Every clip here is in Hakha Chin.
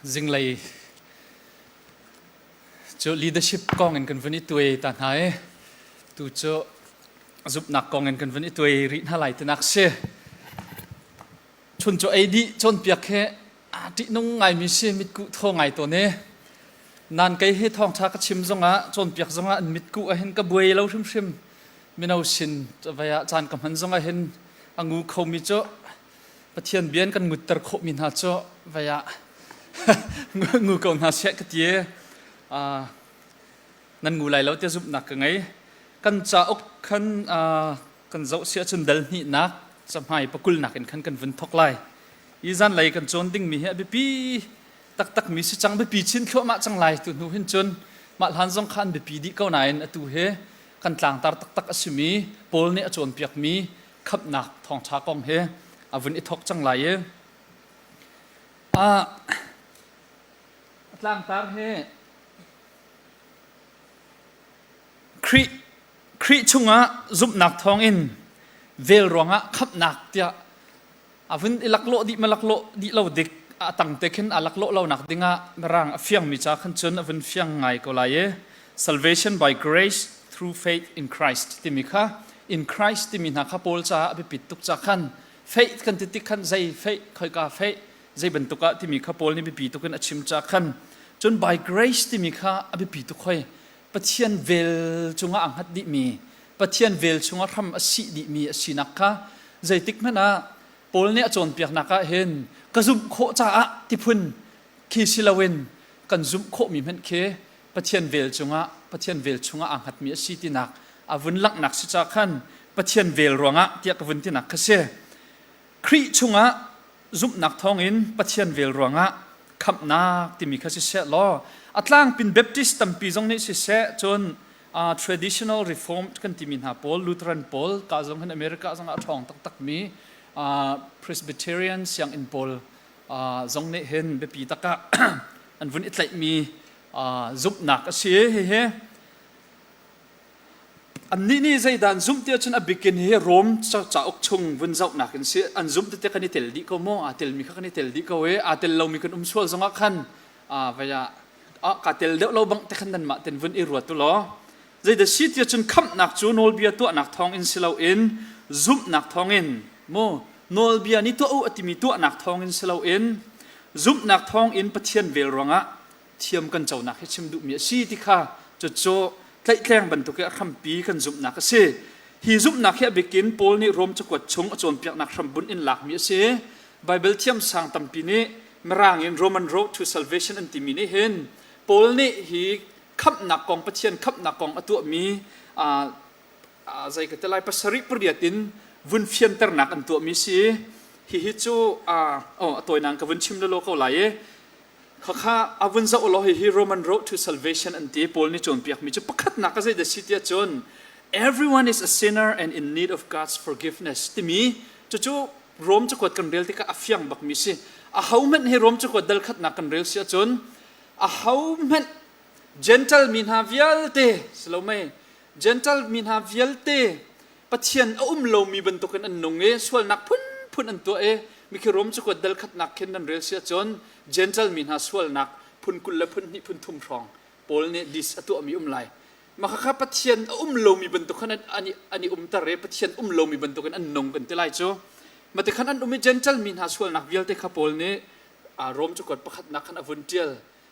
Zinglei cu leadership kong in kan vun i tuai ta hna i tu cu zumhnak kong in kan vun i tuai rih hna lai tinak si. Chun cu ei dih cawnpiak he aa ṭihnung ngaimi si mitkuh thaw ngai tawn i nan kei hi thawngṭha ka chim zongah cawnpiak zongah an mitkuh ahhin ka buai lo hrimhrim. Mino sin vai ah caan ka hman zongah hin a ngu khomi cu Pathian bia in kan ngutter khawhmi hna cu vai ah ngu ko hna seh ka ti. Nan ngu lai lo tiah zumhnak ka ngei. Kan cauk khan kan zoh si ahcun dal hnihnak cahmai pakulnak in khan kan vun thawk lai. Hi zanlei kan cawn dingmi hi a biapi taktakmi si cang biapi chin thluahmah cang lai tu hnu hin cun mah hlan zong kha an biapi dih ko nain atu hi kan tlangtar taktak a simi Paul nih a cawnpiakmi khamhnak thawngṭha kong he a vun i thawk cang lai i a tlangtar hi Khrih Khrih chungah zumhnak thawngin vel ruangah khamhnak tiah a vun i laklawh dih ma laklawh dih lo dik a tang te khin a laklawh lo nak dingah mirang a fiangmi ca khan cun a vun fiang ngai ko lai i salvation by grace through faith in Christ timi kha in Christ timi hna kha Paul caah a biapit tuk ca khan faith kan ti tik khan zei faith khoika faith zei bantuk ah timi kha Paul nih biapi tuk in a chim ca khan cun by grace timi kha a biapi tuk hoi. Pathian vel cungah aa hngat dihmi, Pathian vel chungah hram a sih dihmi a sinak kha zeitik hmanh ah Paul nih a cawnpiaknak ah hin ka zumh khawh caah tiphun khi si loin kan zumh khawhmi hmanh khi Pathian vel cungah Pathian vel chungah aa hngatmi a si tinak a vun langhnak si ca khan Pathian vel ruangah tiah ka vun tinak kha si. Khrih chungah zumhnak thawngin Pathian vel ruangah khamhnak timi kha siseh law a tlangpin Baptist tampi zong nih siseh cun traditional reformed kan timi hna pawl Lutheran pawl ka zong hin America zong ah a ṭhawng taktakmi Presbyterian sianginn pawl zong nih hin biapi takah an vun i tlaihmi zumhnak a si. Hihi Annih nih zeidah an zumh ti ahcun a bikin hi Rom cauk chung vun zohnak in si an zumh tete kan i tel dih ko maw? Aa telmi kha kan i tel dih ko i aa tel lomi kan um sual zongah khan vai ah kaa tel deuh lo bang te khan nanmah ten vun i ruat u law zeidah si ti ahcun khamhnak cu nawlbia tuahnak thawngin si loin zumhnak thawngin mu nawlbia nih tuah u a timi tuahnak thawngin si loin zumhnak thawngin Pathian vel ruangah thiam kan conak hi chim duhmi a si ti kha cucu tlaihtleng bantuk i a hrampi kan zumhnak a si. Hi zumhnak hi a bikin Paul nih Rom cakuat chung a cawnpiaknak hrambunh in lakmi a si. Bible thiamsang tampi nih Mirang in Roman Road to Salvation an timi nih hin Paul nih hi khamhnak kong Pathian khamhnak kong a tuahmi zei ka ti lai pasarih pariat in vun fianternak an tuahmi si. Hihi cu a tawinak ka vun chim lelaw ko lai i Khakha a vun zoh law hihi Roman Road to Salvation an ti. Paul nih cawnpiakmi cu pakhatnak a zeidah si tiah cun everyone is a sinner and in need of God's forgiveness timi cucu Rom cakuat kan rel tikah a fiang bakmi si. Ahohmanh hi Rom cakuat dal khatnak kan rel si ahcun ahohmanh Gentile mi hna vialte si lo mei Gentile mi hna vialte Pathian a um lomi bantukin an nung i sualnak phunphun an tuah i mikhi Rom cakuat dal khatnak khin nan rel si ahcun Gentile mi hna sualnak phun 20 le phun hnih phun thum hrawng Paul nih list a tuahmi um lai. Mah kha Pathian a um lomi bantuk khan an i umter i Pathian um lomi bantukin an nung kan ti lai cu. Mah khan an um i Gentile mi hna sualnak vialte kha Paul nih Rom cakuat pakhatnak khan a vun ṭial.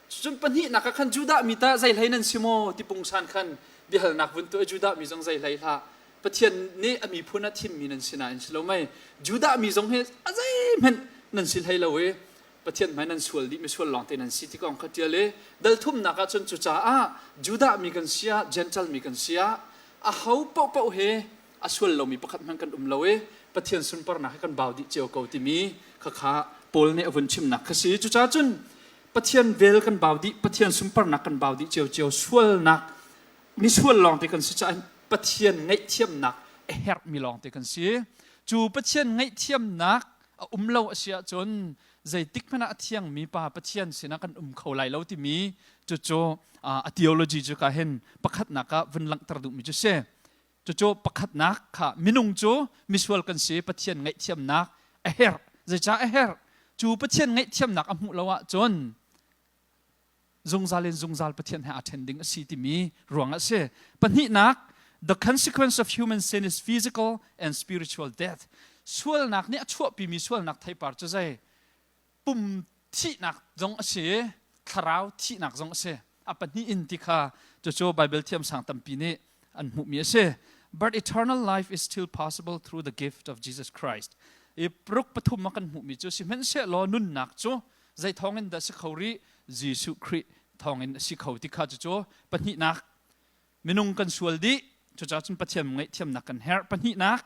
Cun pahnihnak ah khan Judah mi tah zei hlei nan si maw ti pungsan khan biahalnak vun tuah i Judah mi zong zei hlei hlah. Pathian nih a miphun a thimmi nan si nain si lo mei. Judah mi zong hi a zeihmanh nan si hlei lo i Pathian hmai nan sual dih misual lawngte nan si ti kong kha ṭial i dal thumnak ah cun cucaah Judah mi kan si ah Gentile mi kan si ah aho paohpaoh he a sual lomi pakhat hmanh kan um lo i Pathian sunparnak hi kan bau dih cio ko timi khakha Paul nih a vun chimnak kha si. Cucaah cun Pathian vel kan bau dih, Pathian sunparnak kan bau dih ciocio, sualnak misual lawngte kan si caah Pathian ngaihthiamnak a herhmi lawngte kan si. Cu Pathian ngaihthiamnak a um lo a si ahcun zeitik hmanh ah a thiangmi pa Pathian sinah kan um kho lai lo timi cucu a theology cu ka hin pakhatnak ah vun langhter duhmi cu si. Cucu pakhatnak kha minung cu misual kan si Pathian ngaihthiamnak a herh. Zeicah a herh? Cu Pathian ngaihthiamnak a hmuh lo ahcun zungzal in zungzal Pathian he aa ṭhen ding a si timi ruang ah a si. Pahnihnak, the consequence of human sin is physical and spiritual death. Sualnak nih a chuahpimi sualnak theipar cu zei? Pum thihnak zong a si i thlarau thihnak zong a si. A pahnih in ti kha cucu Bible thiamsang tampi nih an hmuhmi a si. But eternal life is still possible through the gift of Jesus Christ. I paruk pathum ah kan hmuhmi cu sihmanhsehlaw nunnak cu zei thawngin dah si kho rih? Jesuh Khrih thawngin a si kho ti kha cucu pahnihnak minung kan sual dih cucaah cun Pathian ngaihthiamnak kan herh. Pahnihnak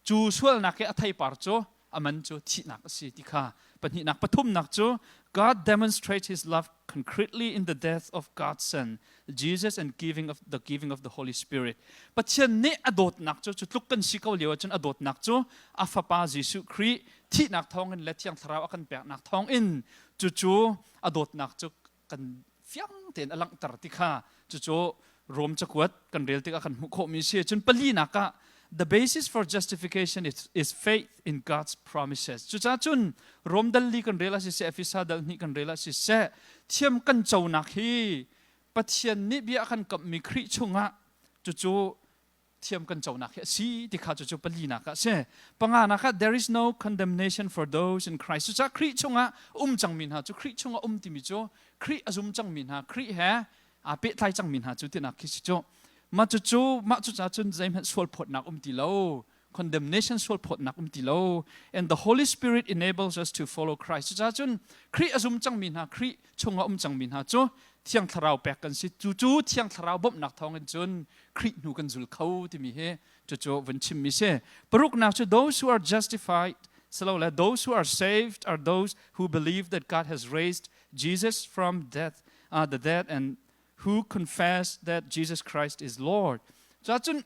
cu sualnak i a theipar cu a man cu thihnak a si ti kha pahnihnak. Pathumnak cu God demonstrates his love concretely in the death of God's son Jesus and giving of the giving of the Holy Spirit. Pathian nih a dawtnak cu cu tluk kan si ko lio ahcun a dawtnak cu a fapa Jesuh Khrih thihnak thawngin le Thiang Thlarau a kan peknak thawngin cucu a dawtnak cu kan fiang tein a langhter ti kha cucu Rom cakuat kan rel tikah kan hmuh khawhmi si. Cun palinak ah the basis for justification is faith in God's promises. Cucaah cun Rom dal li kan rel ah siseh, Efesa dal hnih kan rel ah siseh, thiam kan conak hi Pathian nih bia a kan kamhmi Khrih chungah cucu thiam kan conak hi a si ti kha cucu palinak ah a si. Panganak ah there is no condemnation for those in Christ. Cucaah Khrih chungah um cangmi hna cu Khrih chungah um timi cu Khrih a zum cangmi hna, Khrih he aa pehtlai cangmi hna cu tinak khi si cu. Mah cucu mah cucaah cun zeihmanh sual phawtnak um ti lo. Condemnation sual phawtnak um ti lo. And the Holy Spirit enables us to follow Christ. Cucaah cun Khrih a zum cangmi hna, Khrih chungah um cangmi hna cu Thiang Thlarau pek kan si. Cu cu Thiang Thlarau bawmhnak thawngin cun Khrih hnu kan zul kho timi hi cucu vun chimmi si. Paruknak cu those who are justified silole those who are saved are those who believe that God has raised Jesus from death, the dead and who confess that Jesus Christ is Lord. Cun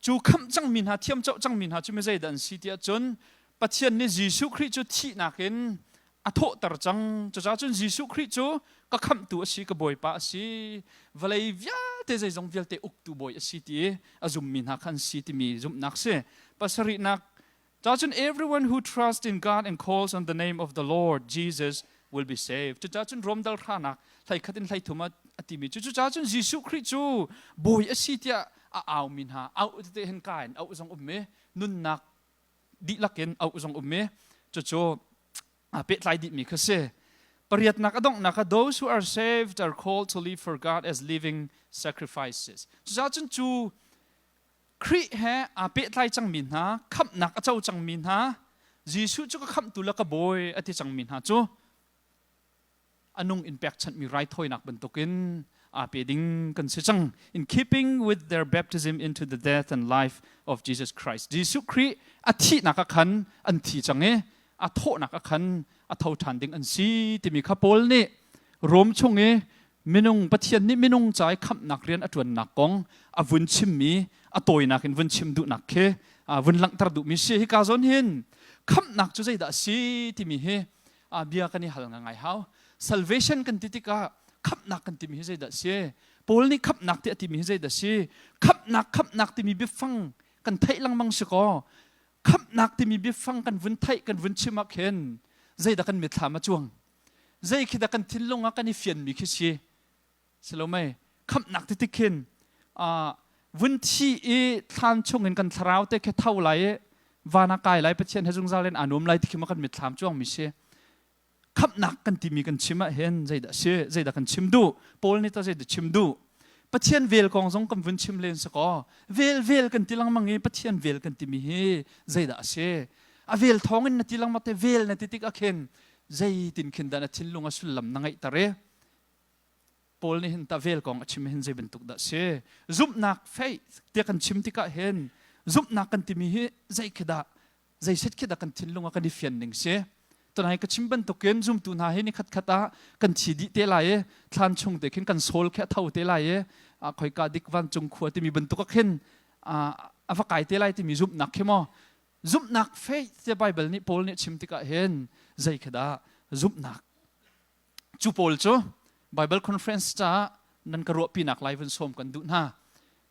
cu khamh cangmi hna thiam coh cangmi hna cu mi zeidah an si tiah cun Pathian nih Jesuh Khrih cu thihnak in a thawhter cang. Cucaah cun Jesuh Khrih cu ka khamhtu a si, ka Bawipa a si, vawlei vialte zeizong vialte uktu bawi a si ti a zummi hna kha an si timi zumhnak si. Pasarihnak cun everyone who trusts in God and calls on the name of the Lord Jesus will be saved. Cucaah cun Rom dal hranak hlei khat in hlei thum a timi cu cucaah cun Jesuh Khrih cu bawi a si tiah a aumi hna auh tete hin ka in auh zong um i nunnak dihlak in auh zong um i cucu aa pehtlai dihmi kha si. Pariatnak a donghnak ah those who are saved are called to live for God as living sacrifices. Cucaah cun cu Khrih he aa pehtlai cangmi hna, khamhnak a co cangmi hna, Jesuh cu ka khamhtu le ka bawi a ti cangmi hna cu a nung in pekchanhmi raithawinak bantukin aa pe ding kan si cang. In keeping with their baptism into the death and life of Jesus Christ. Jesuh Khrih a thihnak ah khan an thi cang i a thawhnak ah khan a tho ṭhan ding an si timi kha Paul nih Rom chung i minung Pathian nih minung ca i khamhnak rian a ṭuannak kong a vun chimmi a tawinak in vun chim duhnak khi vun langhter duhmi si. Hika zawn hin khamhnak cu zeidah a si timi hi bia kan i hal ngai hau. Salvation kan ti tikah khamhnak kan timi hi zeidah si? Paul nih khamhnak ti a timi hi zeidah si? Khamhnak khamhnak timi biafang kan theih lengmang si kaw khamhnak timi biafang kan vun theih kan vun chim ah khin zeidah kan mitthlam a cuang? Zei khi dah kan thinlung ah kan i fianmi khi si? Si lo mei? Khamhnak ti tik khin vun thi i thlan chung in kan thlarau te khi tho lai i van ah kai lai Pathian he zungzal in aa nuam lai ti khi ma kan mitthlam cuang mi si. Khamhnak kan timi kan chim ah hin zeidah si? Zeidah kan chim duh? Paul nih ta zeidah chim duh? Pathian vel kong zong kan vun chim len si kaw vel vel kan ti lengmang i Pathian vel kan timi hi zeidah a si? A vel thawng in na ti lengmang te vel na ti tik ah khin zeitin khin dah na thinlung a sullam na ngeihter i Paul nih hin ta vel kong a chim hin zei bantuk dah si? Zumhnak faith tiah kan chim tikah hin zumhnak kan timi hi zei khi dah zei set khi dah kan thinlung ah kan i fian ning si? Tunai ka chim bantukin zumtu hna hi ni khat khat ah kan thi dih te lai i thlan chung te khin kan soul khi a tho te lai i khoika dik vancung khua timi bantuk ah khin a va kai te lai timi zumhnak khi maw zumhnak faith te Bible nih Paul nih chim tikah hin zei khi dah zumhnak Cu pawl cu Bible conference caah nan ka ruahpinak lai vun sawm kan duh hna.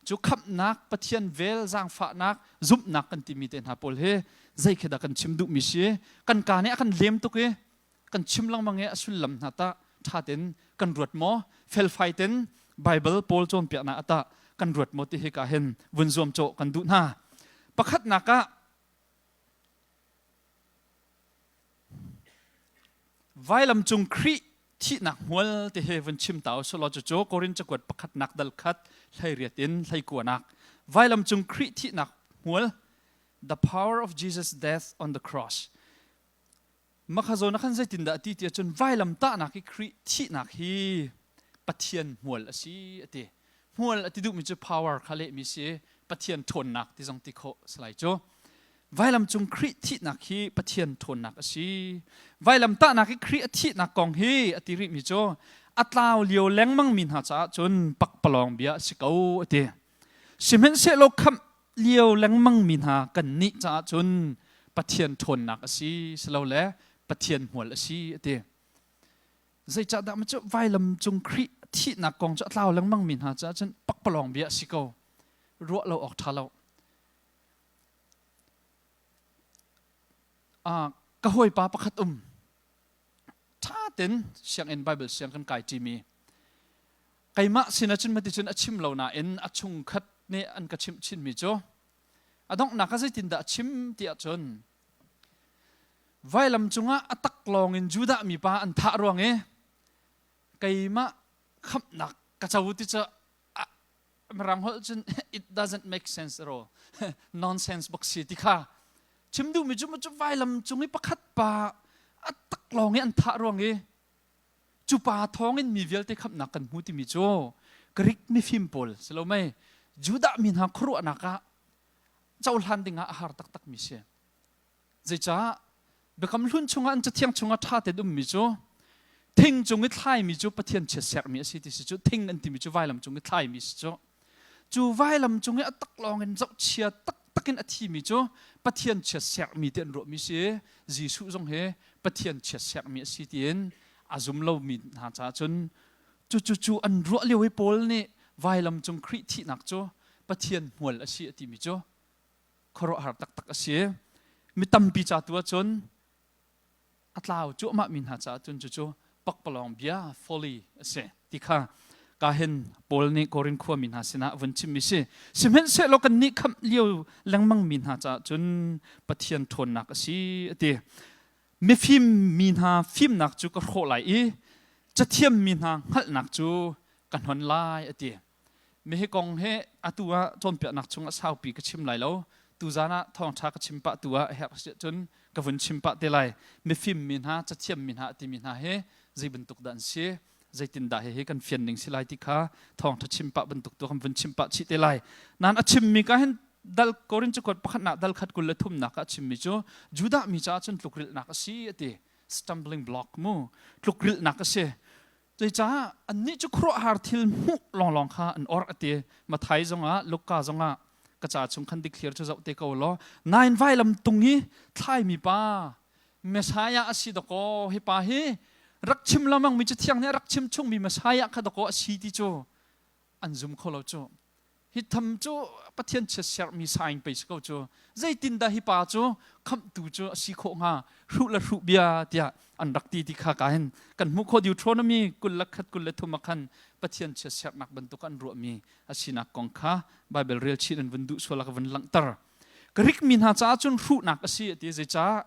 Cu khamhnak, Pathian vel, zaangfahnak, zumhnak kan timi te hna pawl hi zei khi dah kan chim duhmi si? Kan ka nih a kan lem tuk i kan chim lengmang i a sullam hna tah. ṭha tein kan ruat maw? Felfai ten Bible Paul cawnpiaknak ah tah kan ruat maw ti hi ka hin vun zuamcawh kan duh hna. Pakhatnak ah Vailam cung Khrih thihnak hmual ti hi vun chim ta usih law cucu Korin cakuat pakhatnak dal khat 18 in 19 vailam cung Khrih thihnak hmual the power of Jesus death on the cross Makha zawn ah khan zeitindah a ti ti ahcun vailam tahnak i Khrih thihnak hi Pathian hmual a si a ti. Hmual a ti duhmi cu power kha lehmi si Pathian ṭhawnnak ti zong ti khawh a si lai cu. Vailam cung Khrih thihnak hi Pathian ṭhawnnak a si. Vailam tahnak i Khrih a thihnak kong hi a ti rihmi cu a tlau lio lengmangmi hna caah cun pakpalawng bia a si ko a ti. Sihmanhsehlaw khamh lio lengmangmi hna kannih caah cun Pathian ṭhawnnak a si silole Pathian hmual a si a ti. Zeicahdah cu vailam cung Khrih thihnak kong cu a tlau lengmangmi hna caah cun pakpalawng bia a si ko. Ruah lo awk ṭha lo. Ka hawipa pakhat um. Ṭha tein sianginn Bible siang kan kai ṭimi. Keimah sin ahcun maticun a chim lo nain a chungkhat nih an ka chimh chinmi cu a donghnak ah zeitindah a chim ti ahcun vailam cungah a taklawng in Judah mipa an thah ruang i keimah khamhnak ka co ti cu Mirang holh cun it doesn't make sense at all nonsense bak si ti kha chim duhmi cu cu vailam cung i pakhat pa a taklawng i an thah ruang i cu pa thawngin mi vialte khamhnak kan hmu timi cu Greek mifim pawl si lo mei Judah mi hna khuaruahnak ah cohlan dingah a har taktak mi si. Zeicah Biakam Hlun chungah an cathiang chungah ṭha tein ummi cu thing cung i thlaimi cu Pathian chiatserhmi a si ti si cu thing an timi cu vailam cung i thlaimi si cu cu vailam cung i a taklawng in zohchia taktak in a thimi cu Pathian chiatserhmi ti an ruahmi si Jesuh zong hi Pathian chiatserhmi a si tiin a zum lomi hna caah cun cu cu cu an ruah lio i Paul nih vailam cung Khrih thihnak cu Pathian hmual a si a timi cu khuaruahhar taktak a si. Mi tampi ca tu ahcun a tlau cuahmah mi hna caah cun cucu pakpalawng bia folly a si ti kha ka hin Paul nih Korin khuami hna sinah vun chimmi si. Sihmanhsehlaw kan nih khamh lio lengmang mi hna caah cun Pathian ṭhawnnak a si a ti. Mifim mi hna fimnak cu ka hrawh lai i cathiam mi hna hngalhnak cu ka hnon lai a ti. Mi hi kong hi atu ah cawnpiaknak chung ah saupi ka chim lai lo. Tuzan ah thawngṭha ka chim pah tu ah a herh si ahcun ka vun chim pah te lai. Mifim mi hna, cathiam mi hna timi hna hi zei bantuk dah an si, zeitindah hihi kan fian ning si lai ti kha thawngṭha chim pah bantuk tu kan vun chim pah chih te lai. Nain a chimmi ka hin dal Korin cakuat pakhatnak dal khat 23 ah a chimmi cu Judah mi caah cun tlukrilhnak a si a ti. Stumbling block mu tlukrilhnak a si. Cucaah annih cu khuaruahhar thil hmuh lawnglawng kha an orh a ti. Mathai zongah Luka zongah ka ca chung khan dikthliar cu zoh te ko law nain vailam tung i thlaimi pa Messiah a si dakaw hi pa hi rak chim lengmang mi cathiang nih a rak chim chungmi Messiah kha dakaw a si ti cu an zum kho lo cu. Hi tham cu Pathian chiatserhmi saing pei si ko cu. Zeitindah hi pa cu khamhtu cu a si khawh hnga? Hruh le hruh bia tiah an rak ti ti kha ka hin kan hmuh khawh. Deuteronomy 21 23 ah khan Pathian chiatserhnak bantuk an ruahmi a sinak kong kha Bible rel chin an vun duh sual ah ka vun langhter. Greek mi hna caah cun hruhnak a si a ti. Zeicah?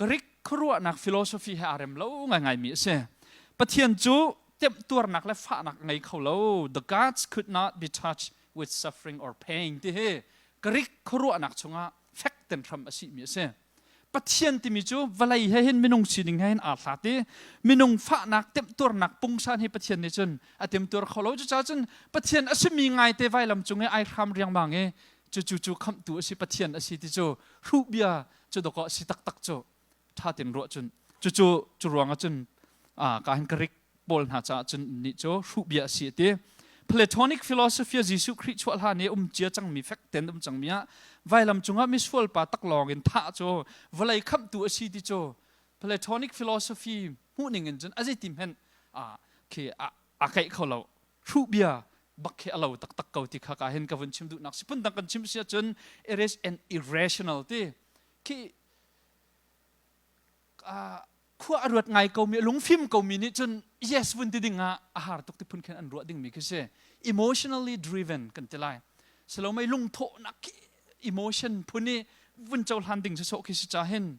Greek khuaruahnak philosophy he aa rem lo ngaingaimi a si. Pathian cu temtuarnak le fahnak a ngei kho lo. The gods could not be touched with suffering or pain ti hi Greek khuaruahnak chungah fek ten hram a simi a si. Pathian timi cu vawlei he hin minung sining he hin aa hlat i minung fahnak temtuarnak pungsan hi Pathian nih cun a temtuar kho lo. Cucaah cun Pathian a simi ngaite vailam cung i ai hram riangmang i cu cu cu khamhtu a si Pathian a si ti cu hruh bia cu dawkaw a si taktak cu ṭha tein ruah cun cucu cu ruangah cun ka hin Greek pawl hna caah cun nih cu hruh bia a si a ti. Platonic philosophy Jesuh Khrih chuah hlan i um cia cangmi fek ten um cangmi ah vailam cungah misual pa taklawng in thah cu vawlei khamhtu a si ti cu Platonic philosophy hmuhning in cun a zeitim hen khi a keih kho lo hruh bia bak khi a lo taktak ko ti kha ka hin ka vun chim duhnak si phundang kan chim si ahcun it is an irrational ti khi. Khua a ruat ngai komi, a lungfim komi nih cun yes vun ti ding ah a har tuk ti phun khin an ruah dingmi khi si. Emotionally driven kan ti lai. Salomei lungthawhnak khi emotion phun i vun cohlan ding sawsawh khi si ca hin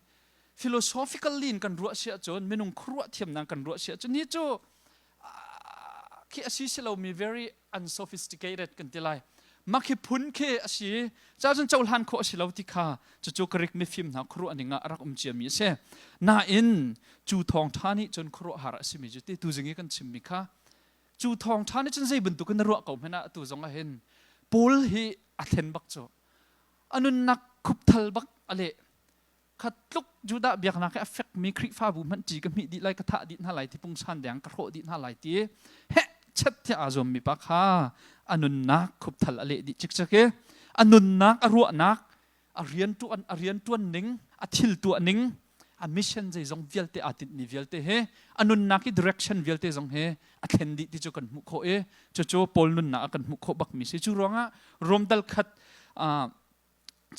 philosophically in kan ruah si ahcun minung khuaruah thiamnak kan ruah si ahcun hi cu khi a si si lomi very unsophisticated kan ti lai. Mah khi phun khi a si ca cun cohlan khawh a si lo ti kha cucu Greek mifim hna khuaruah ning ah a rak um ciami a si. Nain cu thawngṭha nih cun khuaruahhar a simi cu ti tuzing i kan chimmi kha cu thawngṭha nih cun zei bantuk in na ruah ko hmanh ah atu zong ah hin Paul hi a thlen bak cu a nunnak khupthal bak a leh kha tluk Judah biaknak i a fekmi Khrihfabu hmanh ṭi ka hmih dih lai ka thah dih hna lai ti pungsan deng ka hrawh dih hna lai ti heh chet tiah aa zuammi pa kha a nunnak khupthal a leh dih cikcek i a nunnak a ruahnak a rianṭuan a rianṭuan ning a thil tuah ning a mission zeizong vialte aa tinhmi vialte he a nunnak i direction vialte zong he a thlen dih ti cu kan hmuh khawh i cucu Paul nunnak ah kan hmuh khawh bakmi si cu ruangah Rom dal khat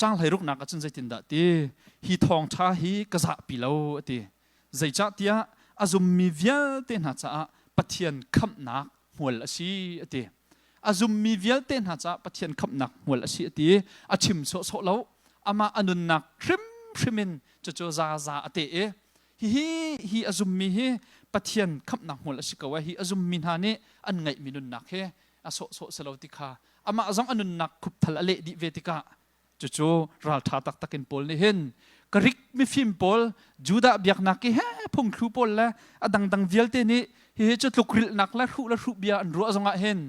Caang hleiruknak ah cun zeitindah ti hi thawngṭha hi ka zahpi lo a ti. Zeicahtiah a zummi vialte hna caah Pathian khamhnak hmual a si a ti. A zummi vialte hna caah Pathian khamhnak hmual a si a ti. A chim sawhsawh lo. Amah a nunnak hrimhrim in cucu zaza a teh i hihi hi a zummi hi Pathian khamhnak hmual a si ko ai hi a zummi hna nih an ngeihmi nunnak hi a sawhsawh si lo ti kha amah zong a nunnak khupthal a leh dih ve tikah cucu ralṭha taktak in Paul nih hin Greek mifim pawl Judah biaknak i he phungthlu pawl le a dangdang vialte nih hihi cu tlukrilhnak le hruh le hruh bia an ruah zongah hin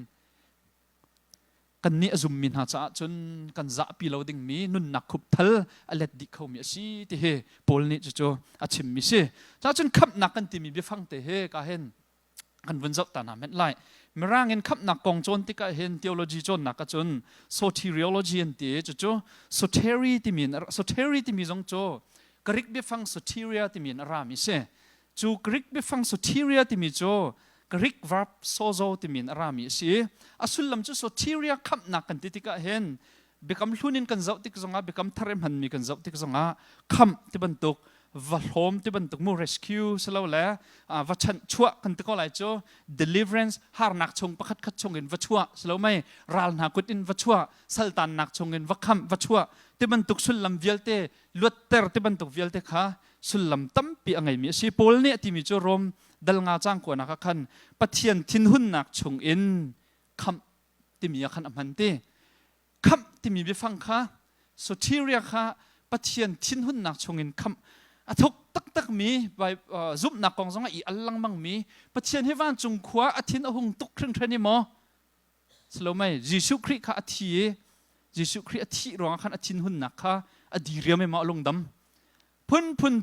kannih a zummi hna caah cun kan zahpi lo dingmi nunnak khupthal a let dih khomi a si ti hi Paul nih cucu a chimmi si. Cacun khamhnak kan timi biafang te hi ka hin kan vun zoh ta hna hmenh lai. Mirang in khamhnak kong cawn tikah hin theology cawnnak ahcun soteriology an ti cucu soteri timi in soteri timi zong cu Greek biafang soteria timi in a rami si. Cu Greek biafang soteria timi cu Greek verb sozo timi in a rami a si. A sullam cu soteria khamhnak kan ti tikah hin biakam hlun in kan zoh tik zongah biakam thar i hmanmi kan zoh tik zongah khamh ti bantuk va hlawm ti bantuk mu rescue silo le va chanh chuah kan ti ko lai cu deliverance harnak chung pakhat khat chung in va chuah silo mei ral hna kut in va chuah saltannak chung in va khamh va chuah ti bantuk sullam vialte luatter ti bantuk vialte kha sullam tampi a ngeimi a si Paul nih a timi cu Rom dal nga cang kuanak ah khan Pathian thinhunnak chung in khamh timi ah khan a hman ti. Khamh timi biafang kha soteria kha Pathian thinhunnak chungin khamh a thuk taktakmi zumhnak kong zongah i al lengmangmi Pathian hi vancung khua a thin a hung tuk hringhran i maw Salomei Jesuh Khrih kha a thi i Jesuh Khrih a thih ruangah khan a thinhunnak kha a diriam i maw a lungdam phunphun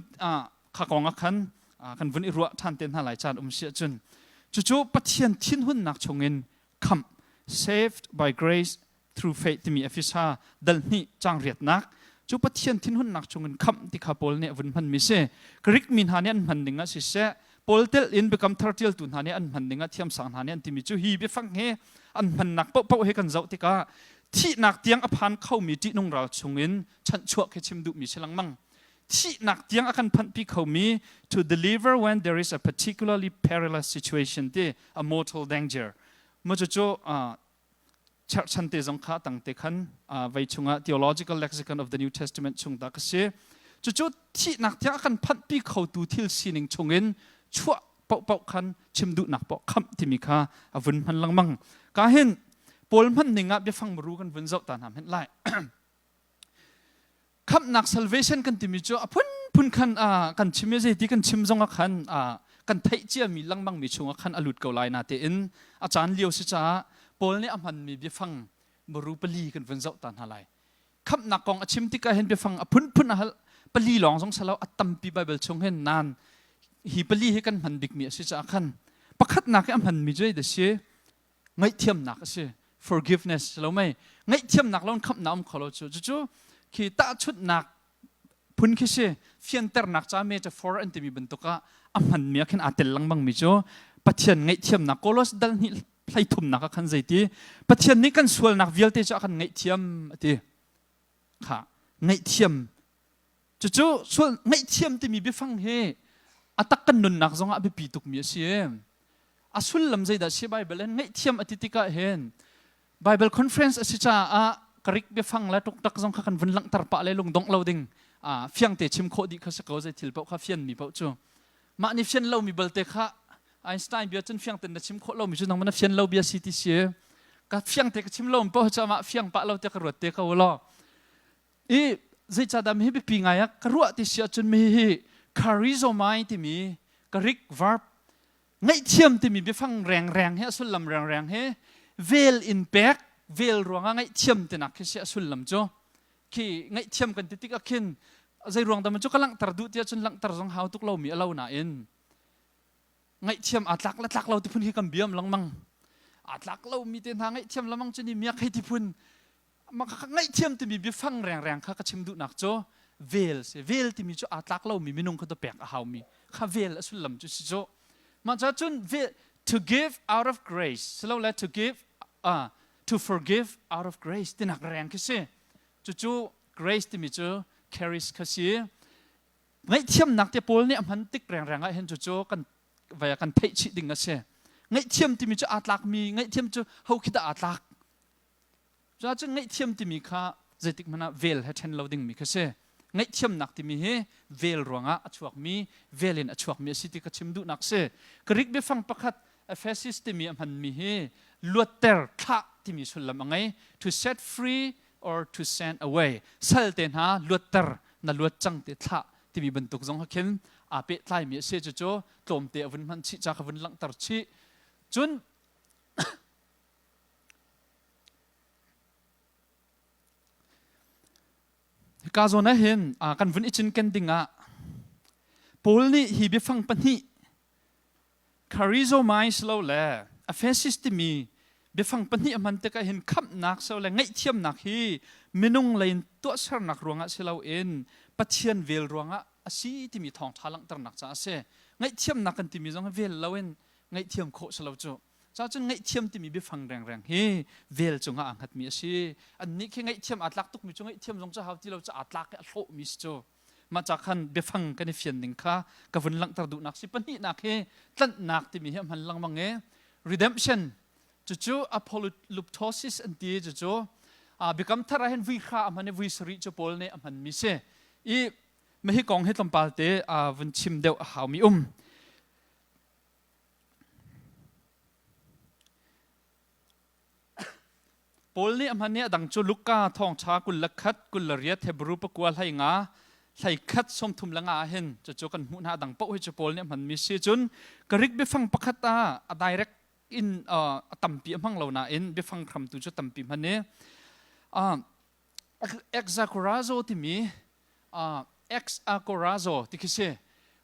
kha kong ah khan kan vun i ruah ṭhan te hna lai caan um si ahcun cucu Pathian thinhunnak chungin khamh saved by grace through faith timi Efesa dal hnih cang riatnak cu Pathian thinhunnak chungin khamh ti kha Paul nih a vun hmanmi si Greek mi hna nih an hman ding ah siseh Paul tel in biakam thar ṭialtu hna nih an hman ding ah thiamsang hna nih an timi cu hi biafang hi an hmannak paohpaoh hi kan zoh tikah thihnak tiang a phan khomi ṭihnung ral chungin chanhchuah khi chim duhmi si lengmang thihnak tiang a kan phanhpi khomi to deliver when there is a particularly perilous situation ti a mortal danger mu cu cherhchan te zong kha tang te khan vei chungah theological lexicon of the New Testament chung ta ka si cucu thihnak tiang a kan phanhpi khotu thil sining chungin chuah paohpaoh khan chim duhnak paoh khamh timi kha a vun hman lengmang ka hin Paul hman ning ah biafang muru kan vun zoh ta hna hmenh lai Khamhnak salvation kan timi cu a phunphun khan kan chim i zeiti kan chim zongah khan kan theih ciami lengmangmi chungah khan a lut ko lai natein a caan lio si caah Paul nih a hmanmi biafang muru pali kan vun zoh ta hna lai. Khamhnak kong a chim tikah hin biafang a phunphun a hal pali lawng zong salo a tampi Bible chung hin nan hi pali hi kan hman bikmi a si caah khan pakhatnak i a hmanmi cu zei si ngaihthiamnak a si forgiveness lo mei ngaihthiamnak lo khamhnak um kho lo cu cucu khi tahchunhnak phun khi si fianternak ca metaphor an timi bantuk ah a hmanmi ah khin aa tel lengmang mi cu Pathian ngaihthiamnak Kolos dal hnih hleithumnak ah khan zeiti Pathian nih kan sualnak vialte cu a kan ngaihthiam a ti kha ngaihthiam cucu sual ngaihthiam timi biafang hi. A tak kan nunnak zongah biapi tukmi a si. A sullam zeidah si Bible in ngaihthiam a ti tikah hin Bible conference a si caah Greek biafang le tuktak zong kha kan vun langhter pah le lungdongh lo ding fiangte chim khawh dih kha si ko zei thil paoh kha fianmi paoh cu mah nih fian lomi balte kha Einstein bia cun fiangten na chim khawh lomi cu nangmah na fian lo bia si ti si ka fiangte ka chim lo paoh cu amah fiang pah lo te ka ruat te ko law I zeicahdah hi biapi ngai ah ka ruah ti si ahcun mi hi charizomai timi Greek verb ngaihthiam timi biafang rengreng hi a sullam rengreng hi vel in pek vel ruangah ngaihthiam tinak khi si a sullam cu khi ngaihthiam kan ti tik ah khin zei ruang dah cu ka langhter duh ti ahcun langhter zong hau tuk lomi a lo nain ngaihthiam aa tlak le tlak lo ti phun hi kan biam lengmang aa tlak lomi te hna ngaihthiam lengmang cu ni miak hei ti phun ngaihthiam timi biafang rengreng kha ka chim duhnak cu vel si vel timi cu aa tlak lomi minung kha pek a haumi kha vel a sullam cu si cu mah ca cun vel to give out of grace silole to give uh, to forgive out of grace tinak reng khi si cucu grace timi cu charis kha si ngaihthiamnak te pawl nih a hman tik rengreng ah hin cucu kan vai kan theih chih ding a si ngaihthiam timi cu aa tlakmi ngaihthiam cu ho khi dah aa tlak Cuacun ngaihthiam timi kha zeitik hmanh ah vel he ṭhen lo dingmi kha si. Ngaihthiamnak timi hi vel ruangah a chuakmi, vel in a chuakmi a si ti ka chim duhnak si. Greek biafang pakhat Ephesus timi a hmanmi hi luatter, thlah timi sullam a ngei. To set free or to send away. Sal te hna luatter, na luat cang te thlah timi bantuk zong kha khin aa pehtlaimi a si. Cucu tlawmte a vun hman chih ca kha vun langhter chih. Cun Hika zawn ah hin kan vun i cinken ding ah Paul nih hi biafang pahnih charizomai lo le aphesis timi biafang pahnih a hman tikah hin khamhnak so le ngaihthiamnak hi minung lei in tuahsernak ruangah si loin Pathian vel ruangah a si timi thawngṭha langhternak caah a si. Ngaihthiamnak kan timi zong hi vel loin ngaihthiam khawh si lo cu. Cacun ngaihthiam timi biafang rengreng hi vel cungah aa hngatmi a si. Annih khi ngaihthiam aa tlak tukmi cu ngaihthiam zong cu hau ti lo cu aa tlak i a hlawhmi si cu. Mah ca khan biafang kan i fian ning kha ka vun langhter duhnak si. Pahnihnak hi tlanhnak timi hi a hman lengmang i redemption cucu apoluptosis an ti cucu biakam thar ah hin vui hra a hman i vui sarih cu Paul nih a hmanmi si. I mahi kong hi tlawmpal te vun chim deuh a haumi um. Paul nih a hman i a dang cu Luka thawngṭha 21, 28, Hebru pakua 15, 31, 35 ah hin cucu kan hmuh hna a dang paoh hi cu Paul nih a hmanmi si. Cun Greek biafang pakhat ah a direct in a tampi a hmang lo nain biafang hramtu cu tampi hman i Exagorazo timi ex-agorazo ti khi si.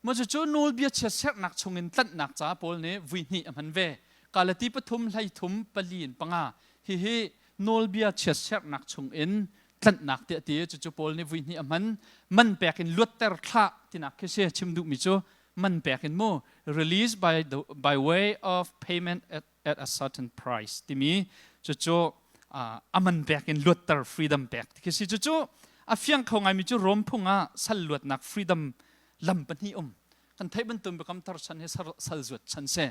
Maw cucu nawlbia chiatserhnak chungin tlanhnak ca Paul nih vui hnih a hman ve. Galati pathum, 13, pali in panga. Hihi nawlbia chiatserhnak chungin tlanhnak tiah ti. Cucu Paul nih vui hnih a hman. Man pek in luatter thlah tinak khi si. Chim duhmi cu man pek in mu release by, the, by way of payment at at a certain price timi cucu a man pek in luatter freedom pek ti khi si cucu a fiang kho ngaimi cu Rom phung ah sal luatnak freedom lam pahnih um kan theih bantuk biakam thar chan hi sal zuat chan si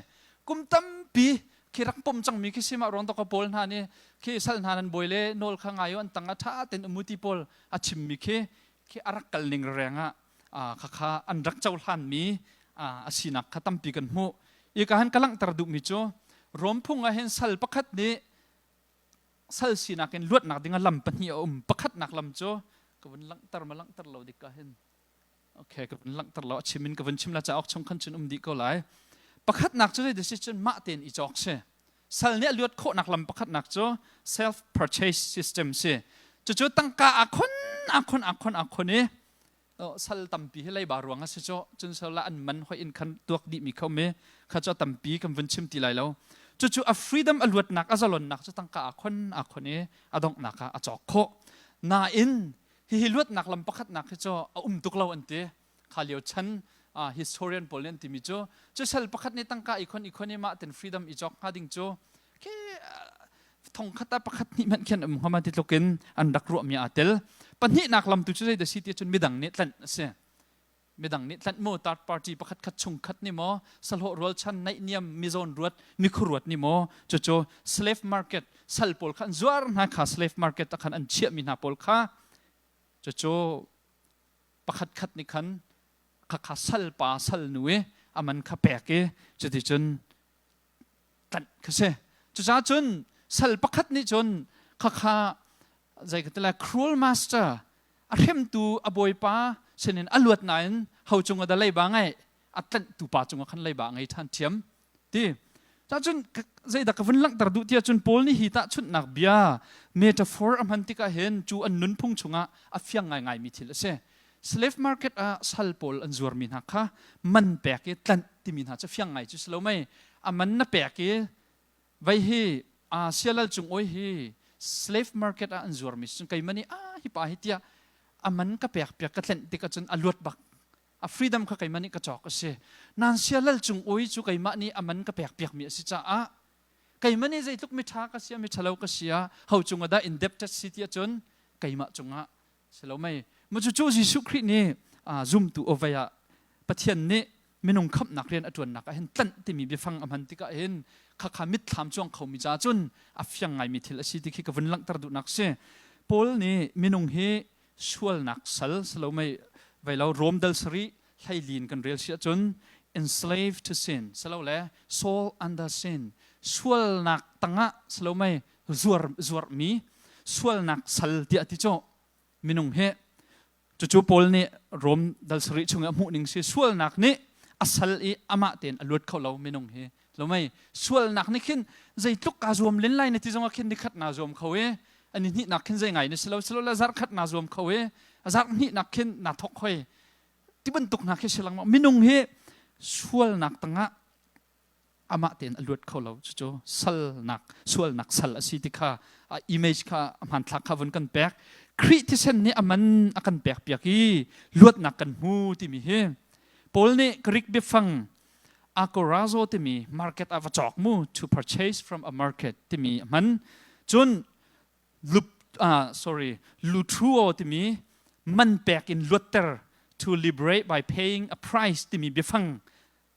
kum tampi khi rak pom cangmi khi sima ruang to ka pawl hna nih khi sal hna nan bawi le nawl kha ngai an tang a tha ten umuti pawl a chimmi khi khi a rak kal ning reng ah khakha an rak cohlanmi a sinak kha tampi kan hmuh. Ika han ka langhter duhmi cu Rom phung ah hin sal pakhat nih sal sinak in luatnak ding ah lam pahnih a um. Pakhatnak lam cu ka vun langhter ma langhter lo dik ah hin okay ka vun langhter lo a chim in ka vun chim la cauk chung khan cun um dih ko lai. Pakhatnak cu zei si cun mah tein i cawk si. Sal nih a luat khawhnak lam pakhatnak cu self purchase system si. Cucu tangka aa khon aa khon aa khon aa khon i sal tampi hi leiba ruang a si cu cun sal an man hoi in khan tuak dih mi kho mi kha cu tampi kan vun chim ti lai lo cucu a freedom a luatnak a zalonnak cu tangka aa khon aa khon i a donghnak ah a cawk khawh nain hihi luatnak lam pakhatnak hi cu a um tuk lo an ti kha lio chan historian pawl nih an timi cu cu sal pakhat nih tangka i khon i khon i mah ten freedom i cawk hnga ding cu khi thongkhat ah pakhat hnih hmanh khin um hnga ti tluk in an rak ruahmi aa tel pahnihnak lam tu cu zei da si ti cun midang nih tlanh a si. Midang nih tlanh mu third party pakhat khat chung khat nih maw sahlawh rualchan naihniam mizawn ruat mikhuruat nih maw cucu slave market sal pawl kha an zuar hna kha slave market ah khan an chiahmi hna pawl kha cucu pakhat khat nih khan khakha sal pa sal nu i a man kha pek i cuticun tlanh kha si. Cucaah cun sal pakhat nih cun khakha zei ka ti lai cruel master a hremtu a bawipa sinin a luat nain ho cung ah dah leiba ngeih a tlanhtu pa cungah khan leiba a ngei ṭhan ṭhiam ti. Cun zeidah ka vun langhter duh tiah cun Paul nih hi tahchunhnak bia metaphor a hman tikah hin cu an nunphung chungah a fiang ngaingaimi thil a si. Slave market ah sal pawl an zuarmi hna kha man pek i tlanh timi hna cu fiang ngai cu si lo mei. A man na pek i vei hi sialal cung oi hi slave market ah an zuarmi cun keimah nih a hi pa hi tiah a man ka pek piak ka tlenh tik ahcun a luat bak. A freedom kha keimah nih ka cawk a si. Nan sialal cung oi cu keimah nih a man ka pek piakmi a si caah keimah nih zeitluk miṭha ka sia miṭhalo ka sia ho cungah dah indebted si ti ahcun keimah cungah si lo mei. Mu cucu Jesuh Khrih nih zumtu awvei ah Pathian nih minung khamhnak rian a ṭuannak ah hin tlanh timi biafang a hman tikah hin khakha mitthlam cuang khomi ca cun a fiang ngaimi thil a si ti khi ka vun langhter duhnak si. Paul nih minung hi sualnak sal si lo mei vei lo Rom dal sarih hleilin kan rel si ahcun enslaved to sin si lo le soul under sin sualnak tangah si lo mei zuar zuarmi sualnak sal tiah ti cu minung hi cucu Paul nih Rom dal sarih chung i a hmuh ning si sualnak nih a sal i amah tein a luat kho lo minung hi lo mei sualnak nih khin zeitluk kaa zuam len lai na ti zongah khin nikhat naa zuam kho i ani hnihnak khin zei ngai na si lo silo le zarh khat naa zuam kho i zarh hnihnak khin naa thok hoi ti bantuk hna khi si lengmang minung hi sualnak tangah amah tein a luat kho lo cucu salnak sualnak sal a si ti kha a image kha a hmanthlak kha vun kan pek Khrih thisen nih a man a kan pek piak i luatnak kan hmu timi hi Paul nih Greek biafang agorazo timi market ah va cawk mu to purchase from a market timi a hman cun lup sorry lutruo timi man pek in luatter to liberate by paying a price timi biafang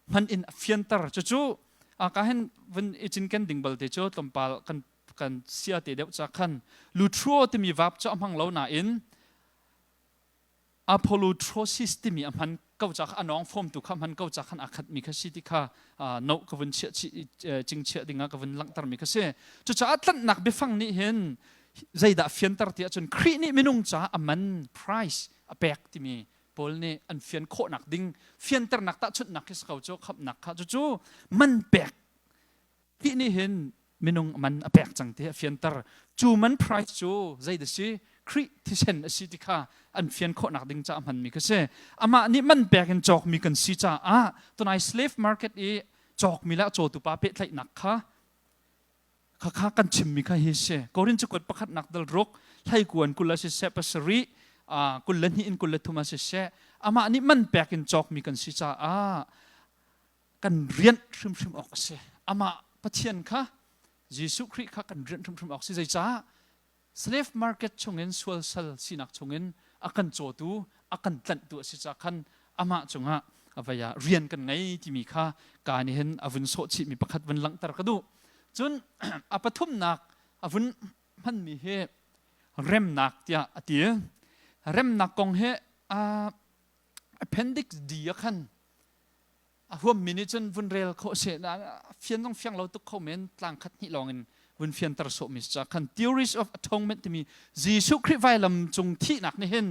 hman in a fianter cucu ka hin vun i cinken ding balte cu tlawmpal kan kan sia te deuh ca khan lutruo timi vap cu a hmang lo nain Apolutrosis timi a hman ko ca kha a nawng fawmtu kha hman ko ca khan aa khatmi kha si ti kha no ka vun chiah cingchiah dingah ka vun langhtermi kha si. Cucaah tlanhnak biafang nih hin zeidah fianter ti ahcun Khrih nih minung caah a man price a pek timi Paul nih an fian khawhnak ding fianternak tahchunhnak khi si ko cu khamhnak kha cucu man pek Khrih nih hin minung man a pek cang ti a fianter. Cu man price cu zeidah si? Khrih thisen a si ti kha an fian khawhnak ding caah hmanmi kha si. Amah nih man pek in cawkmi kan si caah tunai slave market i cawkmi le a cawtu pa pehtlaihnak kha khakha kan chimmi kha hi si. Korin cakuat pakhatnak dal ruk hleikuan 20 a siseh pasarih 22 in 23 a siseh amah nih man pek in cawkmi kan si caah kan rianh hrimhrim awk a si. Amah Pathian kha Jesuh Khrih kha kan rianh hrimhrim awk a si. Zeicah? Slave market chungin sual sal sinak chungin a kan cawtu, a kan tlanhtu a si caah khan amah cungah a vei ah rian kan ngei timi kha ka nih hin a vun sawh chihmi pakhat vun langhter ka duh. Cun a pathumnak a vun hmanmi hi remnak tiah a ti. Remnak kong hi appendix D ah khan a huammi nih cun vun rel khawh seh fian zong fiang lo tuk kho men tlang khat hnih lawng in vun fianter sawhmi ca khan theories of atonement timi Jesuh Khrih vailam cung thihnak nih hin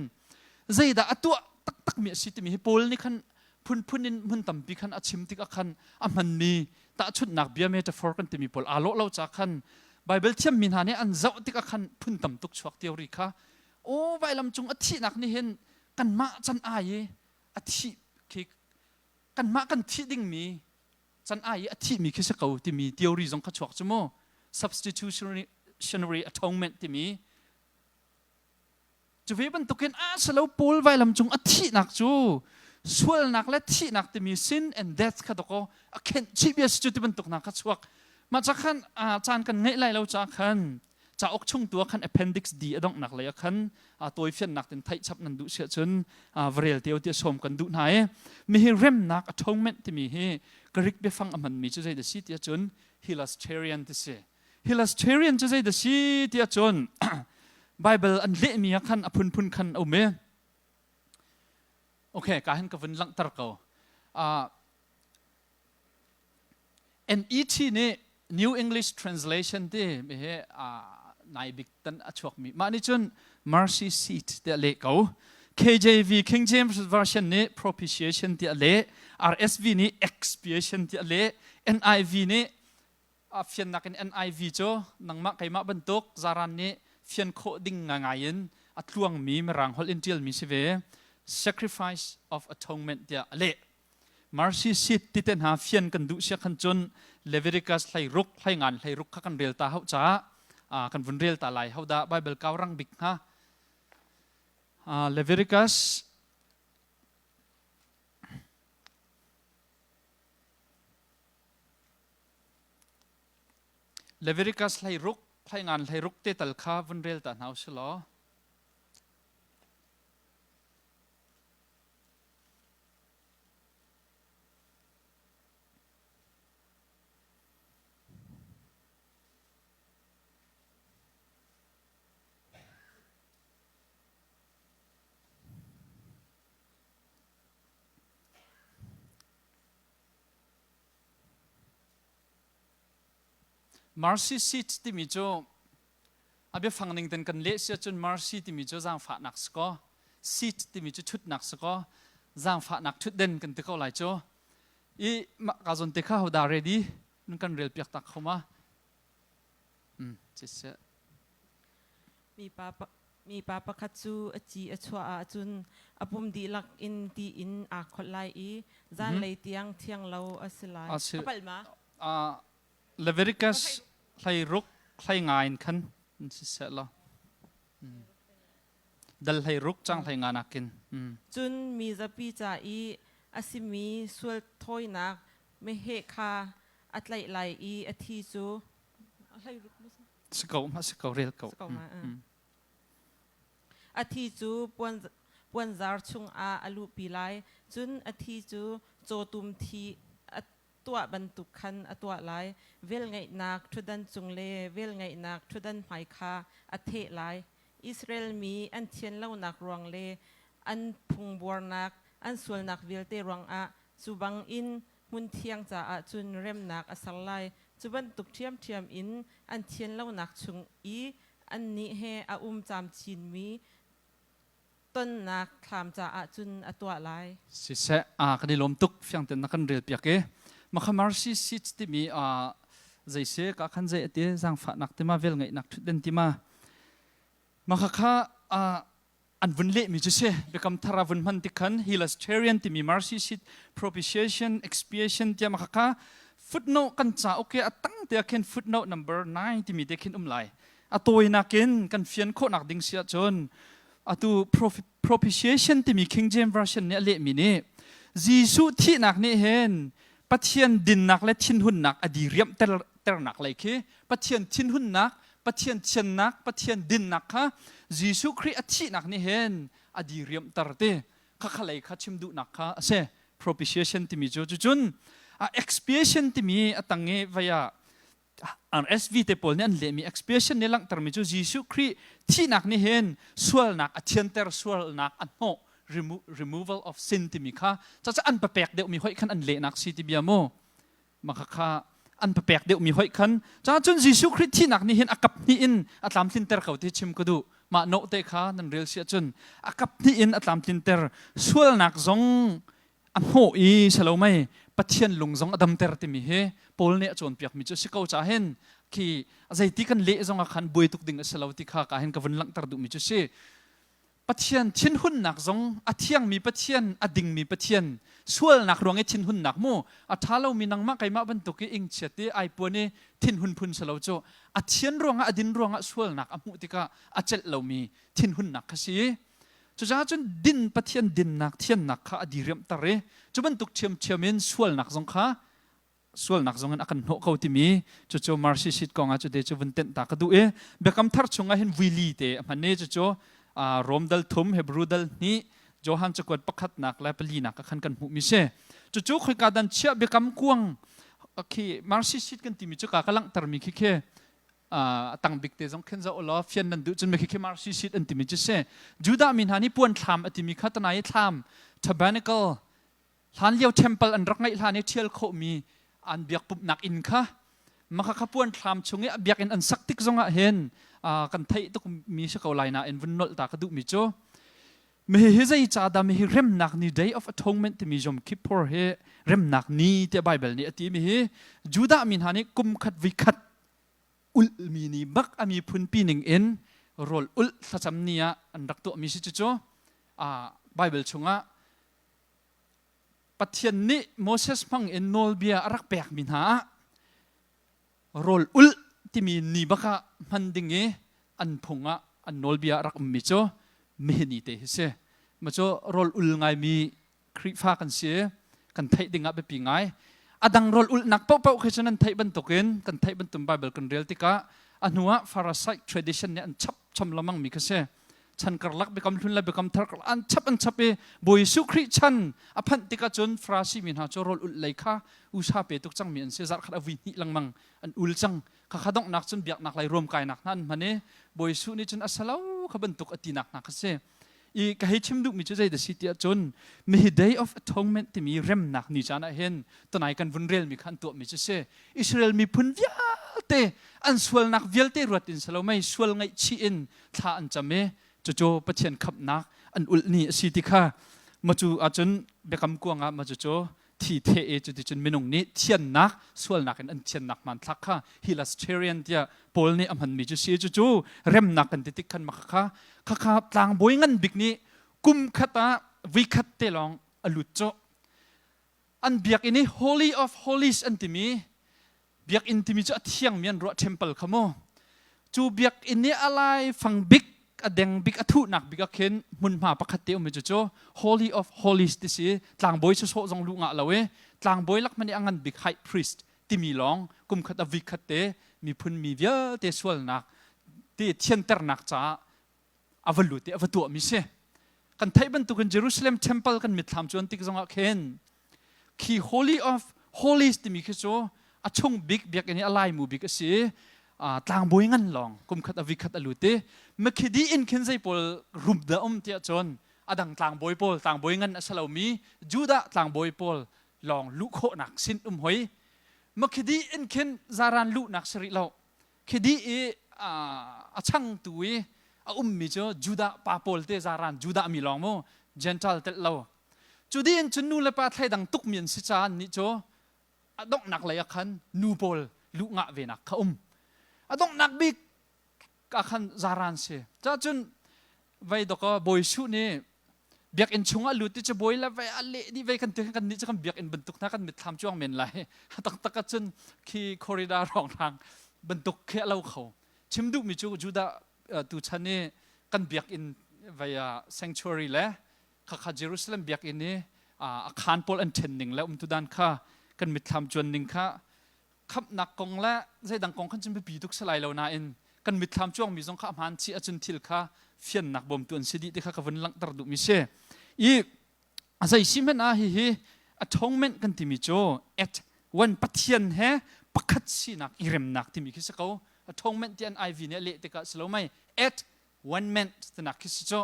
zeidah a tuah taktakmi a si timi hi Paul nih khan phunphun in hmun tampi khan a chim tikah khan a hmanmi tahchunhnak bia metaphor kan timi pawl aa lawh lo ca khan Bible thiammi hna nih an zoh tikah khan phun tam tuk chuak theory kha aw vailam cung a thihnak nih hin kanmah can ai i a thih khi kanmah kan thih dingmi can ai i a thihmi khi si ko timi theory zong kha chuak cu mu substitutionary atonement timi cu ve bantukin a salo Paul vailam cung a thihnak cu sualnak le thihnak timi sin and death kha doko a khenh chih bia si cu ti bantuk hna kha chuak mah ca khan caan kan ngeih lai lo ca khan. Cauk chung tu ah khan appendix D a donghnak lei ah khan tawifiannak tin theih chap nan duh siah cun va rel teo tiah sawm kan duh hna i mihi remnak atonement timi hi Greek biafang a hmanmi cu zei dah si tiah cun Hilasterian ti si. Hilasterian cu zei dah si tiah cun Bible an lehmi ah khan a phunphun khan a um i Okay, ka hin ka vun langhter ko. Uh, NET nih New English Translation ti mi hi nai bik tan a chuakmi. Mah nih cun mercy seat tiah leh ko. KJV King James Version nih propitiation tiah leh. RSV nih expiation tiah leh. NIV nih a fiannak in NIV cu nangmah keimah bantuk zaran nih fian khawh ding ngai in a tluangmi mirang holh in ṭialmi si ve. Sacrifice of atonement tiah a leh. Mercy seat ti te hna fian kan duh sia khan cun Leviticus hlei ruk hlei ngan hlei ruk kha kan rel ta hau caah kan vun rel ta lai. Hodah Bible kau rang bik hnga? Leviticus Leviticus hlei ruk hlei ngan hlei ruk te tal kha vun rel ta hna usih law. Mercy seat timi cu a biafang ning ten kan leh si ahcun mercy timi cu zaangfahnak si kaw seat timi cu ṭhutnak si kaw zaangfahnak ṭhutden kan ti ko lai cu. I mah ka zawn te kha hodah ready nan kan rel piak tak kho ma? Siseh. Mipa, mipa pakhat cu a ci a chuah ahcun a pum dihlak in ti in aa kholh lai i zanlei tiang thianglo a si lai. A A palh ma? Leviticus hlei ruk hlei nga in khan siseh law dal hlei ruk cang hlei nga nakin. Cun mi zapi ca i a simi sual thawinak meheh kha a tlaih lai i a thi cu hlei ruk Si ko, ma si ko, rel ko. Si ko ma. A thi cu puan puanzar chungah a luhpi lai. Cun a thi cu cawtum thi a tuah bantuk khan a tuah lai. Velngeihnak ṭhutdan cung le velngeihnak ṭhutdan hmai kha a theh lai. Israel mi an thian lonak ruang le an phungbuarnak, an sualnak vialte ruangah cu bangin hmunthiang caah cun remnak a ser lai. Cu bantuk ṭhiamṭhiam in an thian lonak chung i annih he a um camcinmi tonnak thlam caah cun a tuah lai. Siseh, kan i lawm tuk fiang ten na kan rel piak i makhamar si si timi zei se ka khan zei ati zaangfahnak tima vel ngeihnak thutden tima makha kha an vun lehmi cu si biakam thar a vun hman tik khan Hilasterian timi mercy seat propitiation expiation tiah mah kha footnote kan ca okay a tang te ah khin footnote number 9 timi te khin um lai a tawinak in kan fian khawhnak ding si ahcun atu propitiation timi King James version nih a lehmi nih Jesuh thihnak nih hin Pathian dinnak le thinhunnak a diriamh ternak lei khi Pathian thinhunnak Pathian thiannak, Pathian dinnak kha Jesuh Khrih a thihnak nih hin a diriamhter ti khakha lei kha chim duhnak kha a si. Propitiation timi cu cucun a expiation timi a tang i vei ah RSV te pawl nih an lehmi expiation nih langhtermi cu Jesuh Khrih thihnak nih hin sualnak a thianter, sualnak a hnawh removal of sin timi kha caca an papek deuhmi hoih khan an lehnak si ti bia mu. Mah an papek deuhmi hoih khan ca cun Jesuh Khrih thihnak nih hin a kap hnih in a tlamtlinter ko ti chim ka duh. Mah nawh te kha nan rel si ahcun a kap hnih in a tlamtlinter sualnak zong a hnawh i salo mei Pathian lung zong a damter timi hi Paul nih a cawnpiakmi cu si ko ca hin khi zeiti kan leh zong ah khan buai tuk ding a si lo ti kha ka hin ka vun langhter duhmi cu si. Pathian thinhunnak zong a thiangmi Pathian, a dingmi Pathian, sualnak ruang i thinhunnak mu a ṭha lomi nangmah keimah bantuk i ingchiat i ai puan i thinhun phun si lo cu a thian ruangah a din ruangah sualnak a hmuh tikah a celh lomi thinhunnak kha si. Cucaah cun din Pathian dinnak thiannak kha a diriamhter i cu bantuk ṭhiamṭhiam in sualnak zong kha Sualnak zong in a kan hnawh ko timi cucu mercy seat kong ah cute cu vun tenh ta ka duh i Biakam Thar chungah hin vuili te a hman i cucu Rom dal thum, Hebrew dal hnih, Johan cakuat pakhatnak le palinak ah khan kan hmuhmi si. Cucu khoika dan chiah biakam kuang khi mercy seat kan timi cu ka ka langhtermi khi khi a tang bik te zong khin zoh law fian nan duh cun khi khi mercy seat an timi cu si. Judah mi hna nih puan thlam a timi kha tanai thlam tabernacle hlanlio temple an rak ngeih hlan i ṭhial khawhmi an biak pumhnak inn kha maka kha puan thlam chung i a biakinn an sak tik zongah hin kan theih tuk mi si ko lai nain vun nolh ta ka duhmi cu mi hi zei ca dah mi hi remnak ni, Day of Atonement timi Yom Kippur hi remnak ni tiah Bible nih a ti mi hi Judah mi hna nih kum khat voi khat ulhmi ni bak a miphun pi ning in rawl ulh thlacam ni ah an rak tuahmi si. Cucu Bible chungah Pathian nih Moses hmang in nawlbia a rak pekmi hna ah rawl ulh timi ni bak ah hman ding i an phung ah an nawlbia a rak ummi cu nihin ni te hi si. Ma cu rawl ul ngaimi Khrihfa kan si, kan theih ding ah biapi ngai. A dang rawl ulhnak paohpaoh khi cu nan theih bantukin, kan theih bantuk Bible kan rel tikah a hnu ah Pharisaic tradition nih an chap chom lengmang mi kha si. Chan karlak, Biakam Hlun le Biakam Thar karlak an chap an chap i Bawi Jesuh Khrih chan a phanh tikah cun Farasi mi hna cu rawl ulh lei kha usa pe tuk cangmi an si. Zarh khat a vui hnih lengmang an ul cang. Khakha donghnak cun biaknak lei ruamkainak hna an hman i Bawi Jesuh nih cun a salo kha bantuk a tinak hna kha si. I ka hei chim duhmi cu zei da si tiah cun mihi Day of Atonement timi remnak ni caan ah hin tunai kan vun relmi kha an tuahmi cu si. Israel miphun vialte an sualnak vialte ruat in salo mei sual ngaihchih in thla an cam i cucu Pathian khamhnak an ulh ni a si ti kha macu ahcun biakam kuang ah ma cucu thi the i cuticun minung nih thiannak, sualnak in an thiannak hmanthlak kha hilasterian tiah Paul nih a hmanmi cu si. Cucu remnak kan ti tik khan mah kha khakha tlangbawi ngan bik nih kum khat ah voikhat te lawng a lut cu an biakinn i Holy of Holies an timi biakinn timi cu a thiangmi an ruah temple kha mu. Cu biakinn i a lai fang bik, a deng bik, a thuhnak bik ah khin hmunhma pakhat te um i cucu Holy of Holies ti si. Tlangbawi sawsawh zong luh ngah lo i tlangbawi lak hmanh i a ngan bik high priest timi lawng kum khat a vikhat te miphun mi vialte sualnak te thianternak caah a va lut i a va tuahmi si. Kan theih bantukin Jerusalem temple kan mitthlam cuan tik zongah khin khi Holy of Holies timi khi cu a chung bik biakinn i a laimu bik a si. Tlangbawi ngan lawng kum khat a vikhat a lut i makhidi in khin zei pawl rum dah um tiah cun a dang tlangbawi pawl, tlangbawi ngan a si lomi Judah tlangbawi pawl lawng luh khawhnak sin um hoi. Makhidi in khin zaran luhnak si rih lo. Khidi i a changtu i a ummi cu Judah pa pawl te, zaran Judah mi lawng mu, Gentile telh lo. Cu dih in cun nu le pa thleidang tukmi an si caah nih cu a donghnak lei ah khan nu pawl luh ngah venak kha um. A donghnak bik ah khan zaran si. Cah cun vei dok Bawi Suh nih biakinn chung ah lut ti cu bawi le vei a leh dih vei kan ti kan nih cu kan biakinn bantuk hna kan mitthlam cuang men lai. Taktak ah cun khi corridor rongrang bantuk khi a lo kho. Chim duhmi cu Judah tu chan i kan biakinn vei sanctuary le khakha Jerusalem biakinn i a khaan pawl an ṭhen ning le umtudan kha kan mitthlam cuan ning kha khamhnak kong le zeidang kong khan cun biapi tuk si lai lo nain kan mitthlam cuangmi zong kha a hmaan chih ahcun thil kha fiannak bawmtu an si dih ti kha ka vun langhter duhmi si. I zei si hmanh ah hihi atonement kan timi cu at one, Pathian he pakhat sinak i remnak timi khi si ko. Atonement ti an IV nih a leh tikah si lo mei at one man tinak khi si cu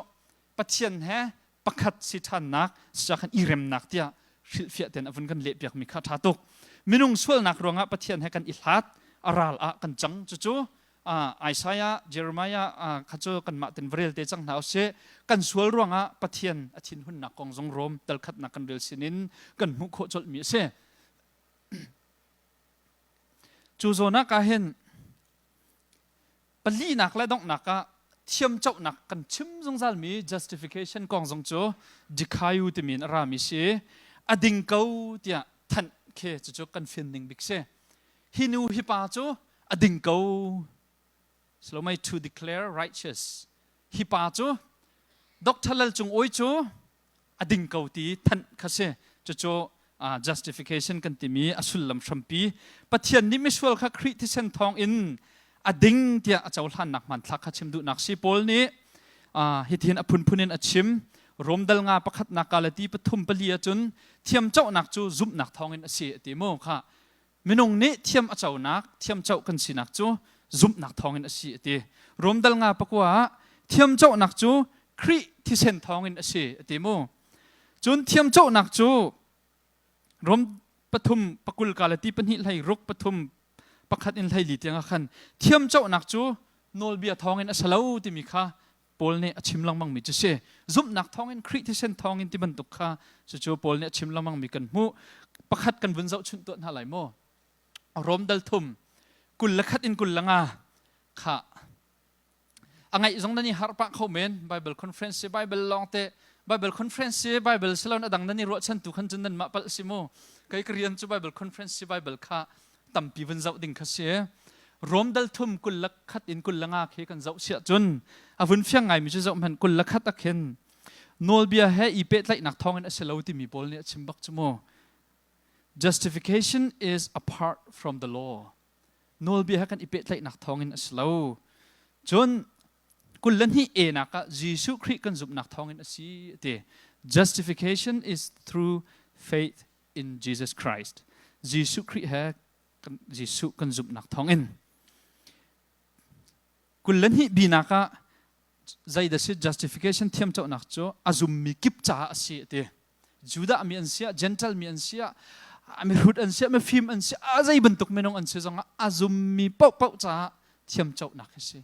Pathian he pakhat si ṭhannak si khan i remnak tiah hrilhfiah ten a vun kan lehpiak mi kha ṭha tuk. Minung sualnak ruangah Pathian he kan i hlat, a ral ah kan cang. Cucu Isaiah, Jeremiah kha cu kanmah ten varel te cang hna usih. Kan sual ruangah Pathian a thinhunnak kong zong Rom talkhatnak kan rel sinin kan hmuh khawh colh mi a si. Cu zawn ah ka hin palinak le donghnak ah thiamcohnak kan chim zungzalmi justification kong zong cu dikhayu timi in a rami si. A ding ko tiah thanh khi cucu kan fian ning bik si. Hi nu hi pa cu a ding ko salomai, to declare righteous. Hi pa cu, Dr. Lal Cung Oi cu a ding ko ti thanh kha si. Cucu Justification kan timi a sullam hrampi Pathian nih misual kha Khrih thisen thawng in a ding tiah a cohlannak hmanthlak kha chim duhnak si. Paul nih hitin a phunphun in a chim. Rom dal nga pakhatnak Galati pathum pali ahcun thiamcohnak cu zumhnak thawngin a si a ti mu kha. Minung nih thiam a conak, thiamcoh kan sinak cu zumhnak thawngin a si a ti. Rom dal nga pakua ah thiamcohnak cu Khrih thisen thawngin a si a ti mu. Cun thiamcohnak cu Rom pathum pakul Galati pahnih hlei ruk pathum pakhat in hleili tiang ah khan thiamcohnak cu nawlbia thawngin a si lo timi kha Paul nih a chim lengmangmi cu si. Zumhnak thawngin Khrih thisen thawngin ti bantuk kha cucu Paul nih a chim lengmangmi kan hmuh. Pakhat kan vun zohchunh tuah hna lai maw? Rom dal thum 21 in 25 kha a ngaih zong nan i harh pah kho men. Bible conference si Bible lawng te Bible conference si Bible silon adang nan i ruahchan tu khan cun nan mah palh si mu. Kei ka rian cu Bible conference si Bible kha tampi vun zoh ding kha si. Rom dal thum 21 in 25 khi kan zoh siah cun a vun fiang ngaimi cu zoh hmanh 21 ah khin nawlbia he i pehtlaihnak thawngin a si lo timi pawl nih a chim bak cu mu. Justification is apart from the law. Nawlbia he kan i pehtlaihnak thawngin a si lo. Cun 22 e nak ah Jesuh Khrih kan zumhnak thawngin a si ti. Justification is through faith in Jesus Christ. Jesuh Khrih he Jesuh kan zumhnak thawngin. 22 binak ah zeidah si justification thiamcohnak cu a zummi kip caah a si ti. Judah mi an siah, Gentile mi an siah, mihrut an siah, mifim an siah, a zei bantuk minung an si zongah a zummi paohpaoh caah thiamcohnak hi si.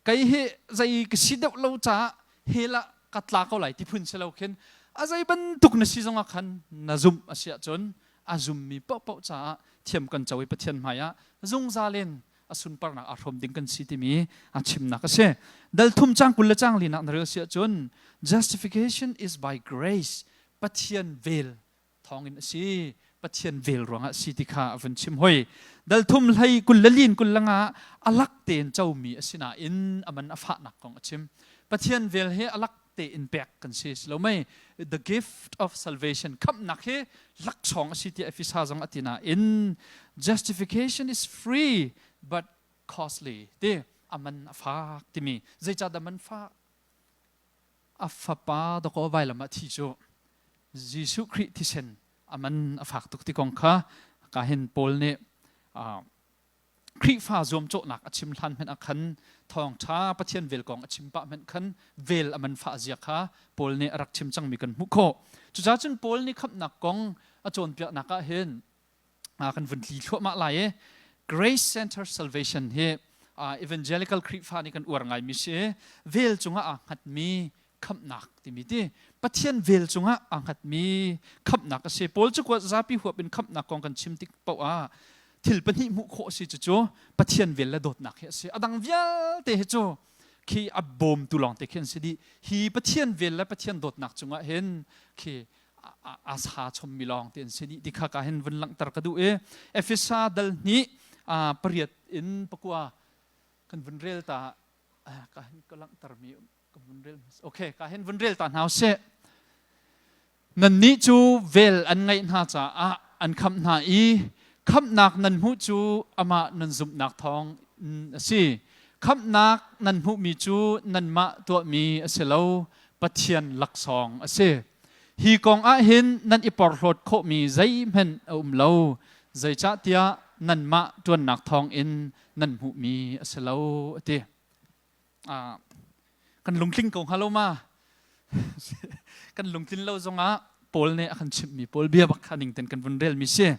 Kei hi zei ka si deuh lo caah hell ah ka tla ko lai ti phun si lo khin a zei bantuk na si zongah khan na zumh a si ahcun a zummi paohpaoh caah thiam kan co i Pathian hmai ah zungzal in a sunparnak aa hrawm ding kan si timi a chimnak a si. Dal thum cang kul le cang linak na rel si ahcun justification is by grace, Pathian vel thawngin a si, Pathian vel ruangah si ti kha a vun chim hoi. Dal thum hlei kul le lin kul langa alak tein comi a si nain a man a fahnak kong a chim. Pathian vel he alak tein pek kan si si lo mei? The gift of salvation, khamhnak hi laksawng a si tiah Efesa zong a ti nain justification is free but costly ti a man a fak timi. Zeicahdah man fak? A fapa dakaw vailam ah thi cu Jesuh Khrih thisen a man a fak tuk ti kong kha ka hin Paul nih Khrihfa zuamcawhnak a chim hlan hmanh ah khan thawngṭha Pathian vel kong a chim pah hmanh khan vel a man fah zia kha Paul nih a rak chim cangmi kan hmuh khawh. Cucaah cun Paul nih khamhnak kong a cawnpiaknak ah hin kan vun tli thluahmah lai i Grace Center Salvation hi evangelical Khrihfa nih kan uar ngaimi si. Vel cungah aa hngatmi khamhnak timi ti Pathian vel cungah aa hngatmi khamhnak a si. Paul cu zapi huap in khamhnak kong kan chim tik paoh ah thil pahnih hmuh khawh a si. Cucu Pathian vel le dawtnak hi a si. A dang vialte hi cu khi a bawmtu lawngte khi an si dih. Hi Pathian vel le Pathian dawtnak cungah hin khi a sa chommi lawng te an si dih ti kha ka hin vun langhter ka duh i Efesa dal hnih pariat in pakua kan vun rel ta ka hin ka langhtermi ka vun rel. Okay, ka hin vun rel ta hna usih. Nannih cu vel an ngaih hna caah an khamh hna i khamhnak nan hmuh cu amah nan zumhnak thawng a si. Khamhnak nan hmuhmi cu nanmah tuahmi a si lo, Pathian laksawng a si. Hi kong ah hin nan i porhlawt khawhmi zeihmanh a um lo, zeicahtiah nanmah ṭuannak thawngin nan hmuhmi a si lo, a ti. Kan lungtling ko hnga lo ma? Kan lungtlin lo zongah Paul nih a kan chimhmi Paul bia bak kha ning ten kan vun relmi si.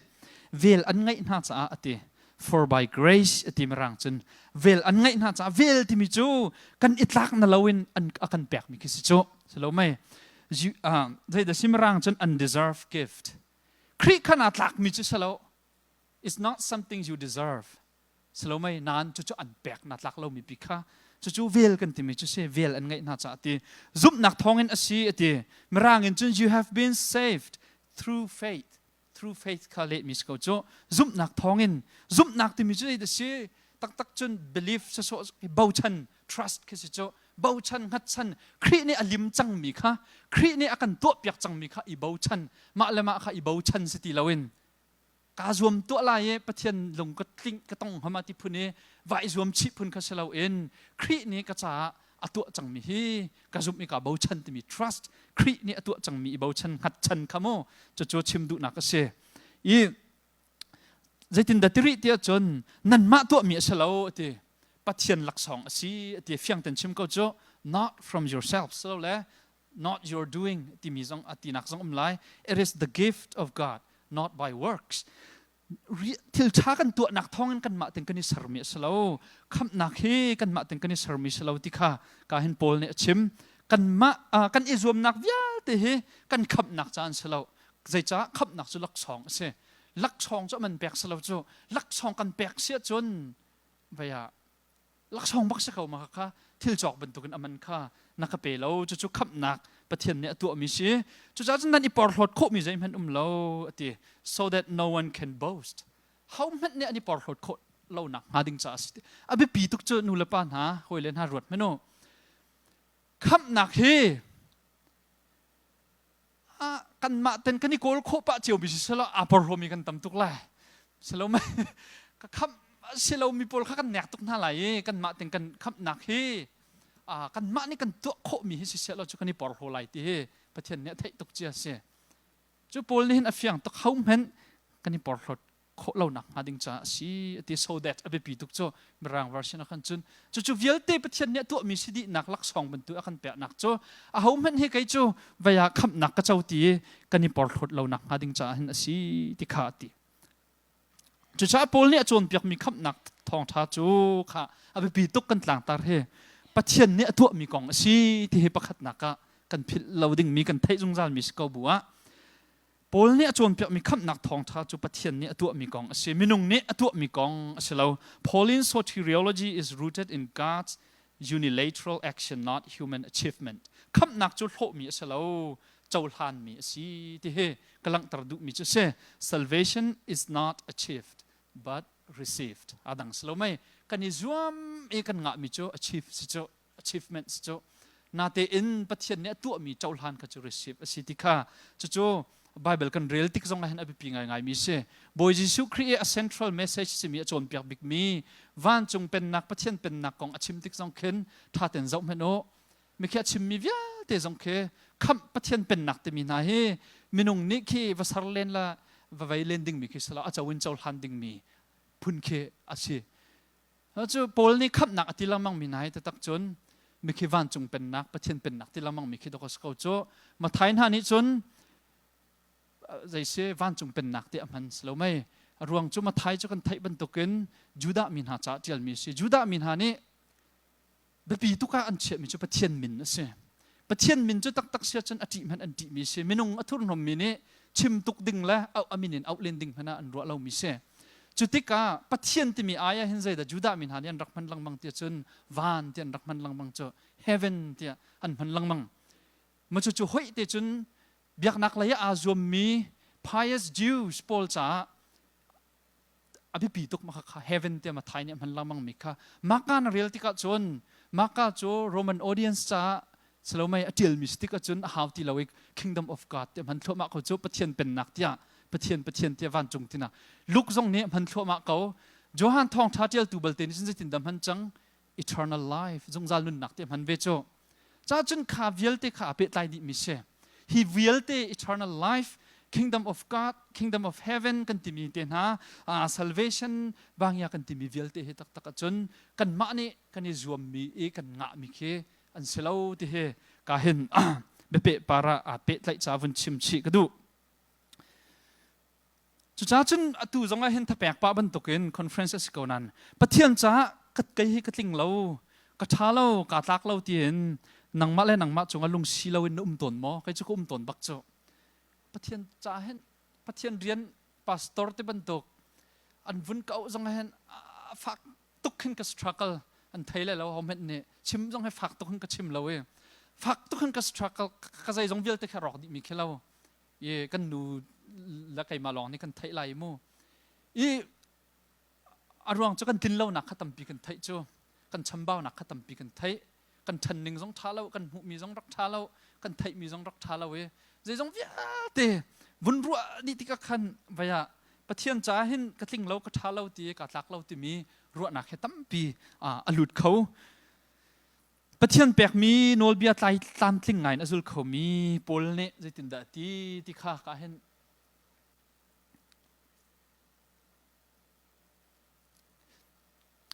Vel an ngaih hna caah a ti. For by grace a ti mirang cun. Vel an ngaih hna caah, vel timi cu kan i tlak na loin an a kan pekmi khi si cu. Si lo mei? Zeidah si mirang cun undeserved gift. Khrih khan aa tlakmi cu si lo. It's not something you deserve. Si lo mei? Nain cucu an pek na tlak lomi pi kha cucu vel kan timi cu si. Vel an ngeih hna caah ti zumhnak thawngin a si a ti. Mirang in cun you have been saved through faith. Through faith kha lehmi si ko cu. Zumhnak thawngin. Zumhnak timi cu zei si taktak cun belief sasawh bochan, trust khi si cu. Bochan hngatchan Khrih nih a lim cangmi kha Khrih nih a kan tuahpiak cangmi kha i bochan mah le mah kha i bochan si ti loin kaa zuam tuah lai i Pathian lung ka tling ka tong hama ti phun i va i zuam chih phun kha si loin Khrih nih ka caah a tuah cangmi hi ka zumh i kaa bochan timi trust Khrih nih a tuah cangmi i bochan hngatchan kha mu cucu chim duhnak a si i zeitindah ti rih tiah cun nanmah tuahmi a si lo a ti Pathian laksawng a si a ti fiang ten chim ko cu not from yourself si lo le not your doing timi zong a tinak zong um lai it is the gift of God not by works thil ṭha kan tuahnak thawngin kanmah ten kan i sermi a si lo khamhnak hi kanmah ten kan i sermi si lo ti kha ka hin Paul nih a chim kanmah kan i zuamnak vialte hi kan khamhnak ca an si lo zeicah khamhnak cu laksawng a si laksawng cu man pek si lo cu laksawng kan pek si ahcun vei ah laksawng bak si ko ma kha thil cawk bantukin a man kha na ka pe lo cucu khamhnak Pathian nih a tuahmi si cucaah cun nan i porhlawt khawhmi zeihmanh um lo a ti so that no one can boast ho hmanh nih an i porhlawt khawh lonak hnga ding caah a si a biapi tuk cu nu le pa hna hawile hna ruat hmanh u khamhnak hi kanmah ten kan i kawl khawh pah cio mi si selaw aa porhlawmi kan tam tuk lai silo mei ka khamh silo mi pawl kha kan nek tuk hna lai i kanmah ten kan khamhnak hi kanmah nih kan tuah khawhmi hi si selaw cu kan i porhlaw lai ti hi Pathian nih a theih tuk cia si cu pawl nih hin a fiang tuk ho hmanh kan i porhlawt khawh lonak hnga ding caah a si a ti so that a biapi tuk cu mirang version ah khan cun cucu vialte Pathian nih a tuahmi si dihnak laksawng bantuk a kan peknak cu aho hmanh hi kei cu vei ah khamhnak ka co ti i kan i porhlawt lonak hnga ding caah hin a si ti kha a ti cucaah Paul nih a cawnpiakmi khamhnak thawngṭha cu kha a biapi tuk kan tlangtar hi Pathian nih a tuahmi kong a si ti hi pakhatnak ah kan philh lo dingmi kan theih zungzalmi si ko bu ah Paul nih a cawnpiakmi khamhnak thawngṭha cu Pathian nih a tuahmi kong a si. Minung nih a tuahmi kong a si lo. Pauline soteriology is rooted in God's unilateral action, not human achievement. Khamhnak cu hlawhmi a si lo, cohlanmi a si ti hi ka langhter duhmi cu a si. Salvation is not achieved, but received. A dang si lo mei. Kan i zuam i kan ngahmi cu achieve si cu achievements cu natein Pathian nih a tuahmi cohlan kha cu receive a si ti kha cucu Bible kan rel tik zong ah hin a biapi ngaingaimi si. Bawi Jesuh Khrih i a central message simi a cawnpiak bikmi vancung pennak Pathian pennak kong a chim tik zong khin ṭha ten zoh hmanh u. Mikhi a chimmi vialte zong khi khamh Pathian pennak timi hna hi minung nih khi va ser len la va vei len dingmi khi si lo a co in cohlan dingmi phun khi a si. Cu Paul nih khamhnak a ti lengmang mi hna hi taktak cun mikhi vancung pennak Pathian pennak ti lengmang mi khi dawk a si ko cu Mathai hna nih cun zei si vancung pennak ti a hman si lo mei a ruang cu Mathai cu kan theih bantukin Judah mi hna caah ṭialmi a si Judah mi hna nih biapi tuk ah an chiahmi cu Pathian min a si. Pathian min cu taktak si ahcun a ṭih hmanh an ṭihmi a si. Minung a thurhnawmmi nih chim tuk ding le auh a min in auh len ding hmanh ah an ruah lomi si. Cu tikah Pathian timi ai ah hin zeidah Judah mi hna nih an rak hman lengmang ti ahcun van ti an rak hman lengmang cu heaven tiah an hman lengmang. Ma cucu hoih te cun biaknak lei ah aa zuammi pious Jews pawl caah a biapi tuk ma kha heaven tiah Mathai nih a hman lengmang mi kha Maka na rel tikah cun Maka cu Roman audience caah salomei a ṭialmi si tikah cun a hau ti lo i Kingdom of God tiah hman thluahmah ko cu Pathian pennak tiah Pathian Pathian tiah vancung tina Luke zong nih hman thluahmah ko Johan thawngṭha ṭialtu balte nih cun zeitindah hman cang eternal life zungzal nunnak te hman ve cu ca cun kha vialte kha a pehtlai dih mi si hi vialte eternal life kingdom of god kingdom of heaven kan timi te hna salvation bangya kan timi vialte hi taktak ahcun kanmah nih kan i zuammi i kan ngahmi khi an si lo ti hi ka hin biapeh para aa pehtlaih ca vun chim chih ka duh Cucaah cun atu zong ah hin thapek pah bantukin conference a si ko nain Pathian caah kei hi ka tling lo, ka ṭha lo, kaa tlak lo tiin nangmah le nangmah cungah lungsi loin na um tawn maw? Kei cu ka um tawn bak cu. Pathian caah hin Pathian rian pastor te bantuk an vun ka auh zong ah hin fak tuk hin ka struggle an thei le lo ho hmanh nih chim zong hi fak tuk hin ka chim lo i fak tuk hin ka struggle ka zeizong vialte kha rawk dih mi khi lo i kan nu le keimah lawng nih kan theih lai mu i a ruang cu kan tlin lonak kha tampi kan theih cu kan chambaunak kha tampi kan theih. Kan ṭhan ning zong ṭha lo, kan hmuhmi zong rak ṭha lo, kan theihmi zong rak ṭha lo i zeizong vialte vun ruah dih tikah khan vai ah Pathian caah hin ka tling lo, ka ṭha lo ti kaa tlak lo timi ruahnak he tampi a lut kho. Pathian pekmi nawlbia tlai tlamtling ngai in a zul khomi Paul nih zeitindah ti ti kha ka hin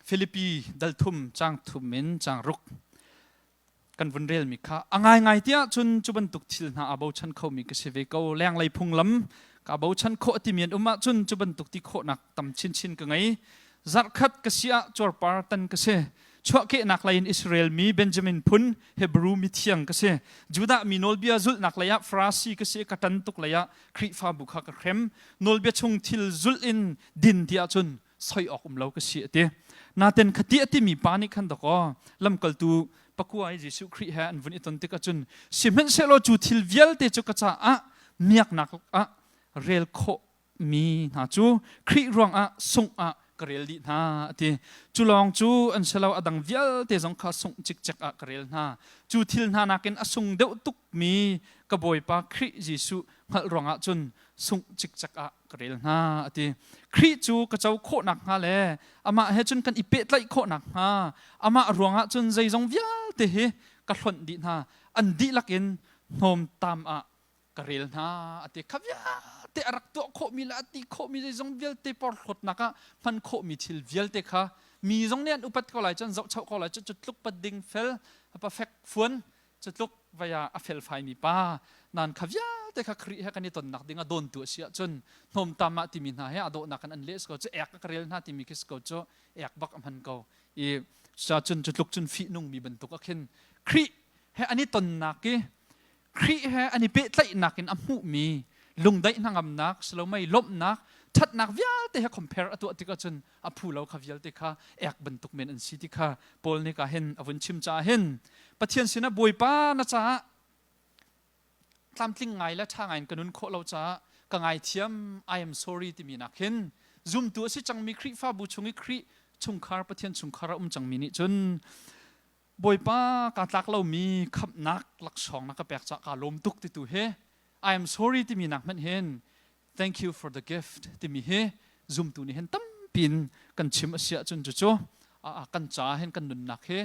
Filipi dal thum cang thum in cang ruk kan vun relmi kha a ngaingai tiah cun cu bantuk thil hna aa bochan khomi ka si ve ko. Lenglei phunglam kaa bochan khawh timi an um ahcun cu bantuk ti khawhnak tam chinchin ka ngei. Zarhkhat ka si ah cuarpar tan ka si. Chuahkehnak lei in Israel mi Benjamin phun Hebrew mithiang ka si. Judah mi nawlbia zulhnak lei ah Farasi ka si, ka ṭan tuk lei ah Khrihfabu kha ka hrem. Nawlbia chung thil zulh in din ti ahcun soi awk um lo ka si a ti. Naten khati a timi pa nih khan dakaw lamkaltu pakua i Jesuh Khrih he an vun i ton tikah cun sihmanhsehlaw cu thil vialte cu ka caah miaknak ah rel khawh mi hna cu Khrih ruangah sungh ah ka rel dih hna a ti. Cu lawng cu an si lo, a dang vialte zong kha sungh cikcek ah ka rel hna. Cu thil hna nakin a sung deuh tukmi ka Bawipa Khrih Jesuh hngalh ruangah cun sungh cikcek ah ka rel hna a ti. Khrih cu ka co khawh nakhnga le amah he cun kan i pehtlaih khawh nakhnga amah ruangah cun zeizong vialte hi ka hlonh dih hna, an dihlak in hnawmtam ah ka rel hna a ti. Kha vialte a rak tuah khawhmi le a ti khawhmi zeizong vialte porhlawtnak ah hman khawhmi thil vialte kha mi zong nih an upat ko lai cun zohchoh ko lai cu cu tluk pat ding fel perfect fuan cu tluk vai ah a felfaimi pa nan kha vialte kha Khrih he kan i tonnak ding a dawntu a si ahcun hnawmtam ah timi hna he a dawhnak in an leh ko cu ek a ka rel hna timi khi si ko cu ek bak a hman ko i cun cu tluk cun fihnung mi bantuk ah khin Khrih he an i tonnak i Khrih he an i pehtlaihnak in a hmuhmi lungdaih hnangamnak silomei lawmhnak ṭhatnak vialte he compare a tuah tik ahcun a phu lo kha vialte kha ek bantuk men an si ti kha Paul nih ka hin a vun chim caah hin Pathian sinah Bawipa na caah tlamtling ngai le ṭha ngai in ka nun khawh lo caah ka ngaithiam, I am sorry timi nak hin zumtu a si cangmi Khrihfabu chung i Khrih chungkhar Pathian chungkhar a um cangmi nih cun Bawipa kaa tlak lomi khamhnak laksawng na ka pek caah kaa lawm tuk ti tu hi I am sorry timi nak hmanh hin thank you for the gift timi hi zumtu nih hin tampi in kan chim a si ahcun cucu kan ca hin kan nunnak hi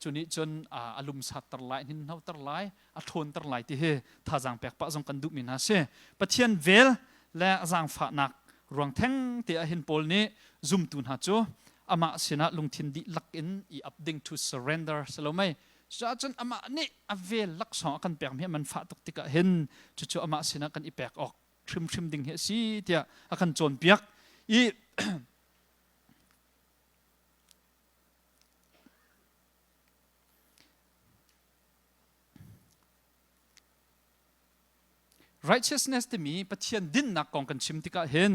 cu nih cun a lumsatter lai hin hnoter lai a ṭhawnter lai ti hi thazaang pek pah zong kan duhmi hna si. Pathian vel le zaangfahnak ruang theng te ah hin Paul nih zumtu hna cu amah sinah lungthin dihlak in i ap ding, to surrender si lo mei? Cucaah cun amah nih a vel laksawng a kan pekmi a man fah tuk tikah hin cucu amah sinah kan i pek awk hrimhrim ding hi a si tiah a kan cawnpiak i Righteousness timi Pathian dinnak kong kan chim tikah hin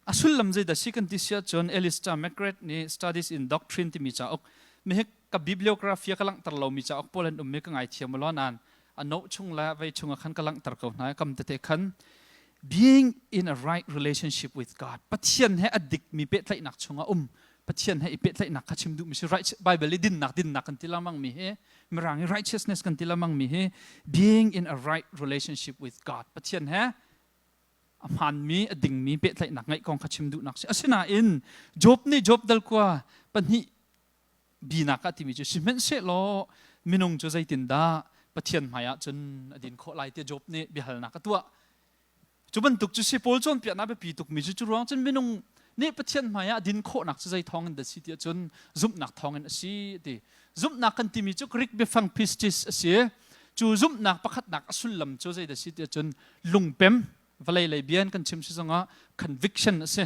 a sullam zeidah si kan ti si ahcun Alistair McGrath nih Studies in Doctrine timi cauk mihi ka bibliography ka langhter lomi cauk pawl an um i ka ngaithiam law nain a note chung le vei chung ah khan ka langhter ko hna kam tete khan being in a right relationship with God, Pathian he a dikmi pehtlaihnak chungah um, Pathian he i pehtlaihnak kha chim duhmi si. Bible i dinnak dinnak kan ti lengmang mi hi, Mirang i righteousness kan ti lengmang mi hi being in a right relationship with God, Pathian he a hmaanmi a dingmi pehtlaihnak ngeih kong kha chim duhnak si. Asinain Job nih Job dal kua pahnih binak ah timi cu sihmanhsehlaw minung cu zeitindah Pathian hmaiah cun a din khawh lai tiah Job nih biahalnak a tuah. Cu bantuk cu si Paul cawnpiaknak biapi tukmi cu cu ruang cun minung nih Pathian hmaiah a din khawhnak cu zei thawng in dah si tiah cun zumhnak thawng in a si ti. Zumhnak kan timi cu Greek biafang pistis a si. Cu zumhnak pakhatnak a sullam cu zeidah si tiah cun lungpem, vawlei lei bia in kan chim si zongah conviction a si.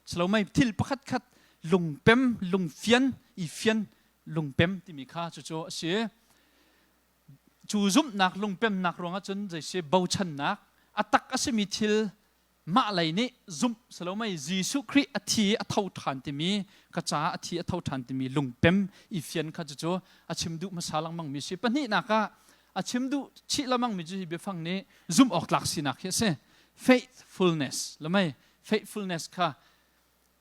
Salomei thil pakhat khat lungpem, lungfian, i fian, lungpem timi kha cucu a si. Cu zumhnak lungpemnak ruangah cun zeisi bochannak a tak a simi thil mah lei nih zumh salomei Jesuh Khrih a thi a tho ṭhan timi ka caah a thi a tho ṭhan timi lungpem i fian kha cucu a chim duh hmasa lengmang mi si. Pahnihnak ah a chim duh chih lengmang mi cu hi biafang nih zumh awk tlak sinak hi a si. Faithfulness lamei faithfulness kha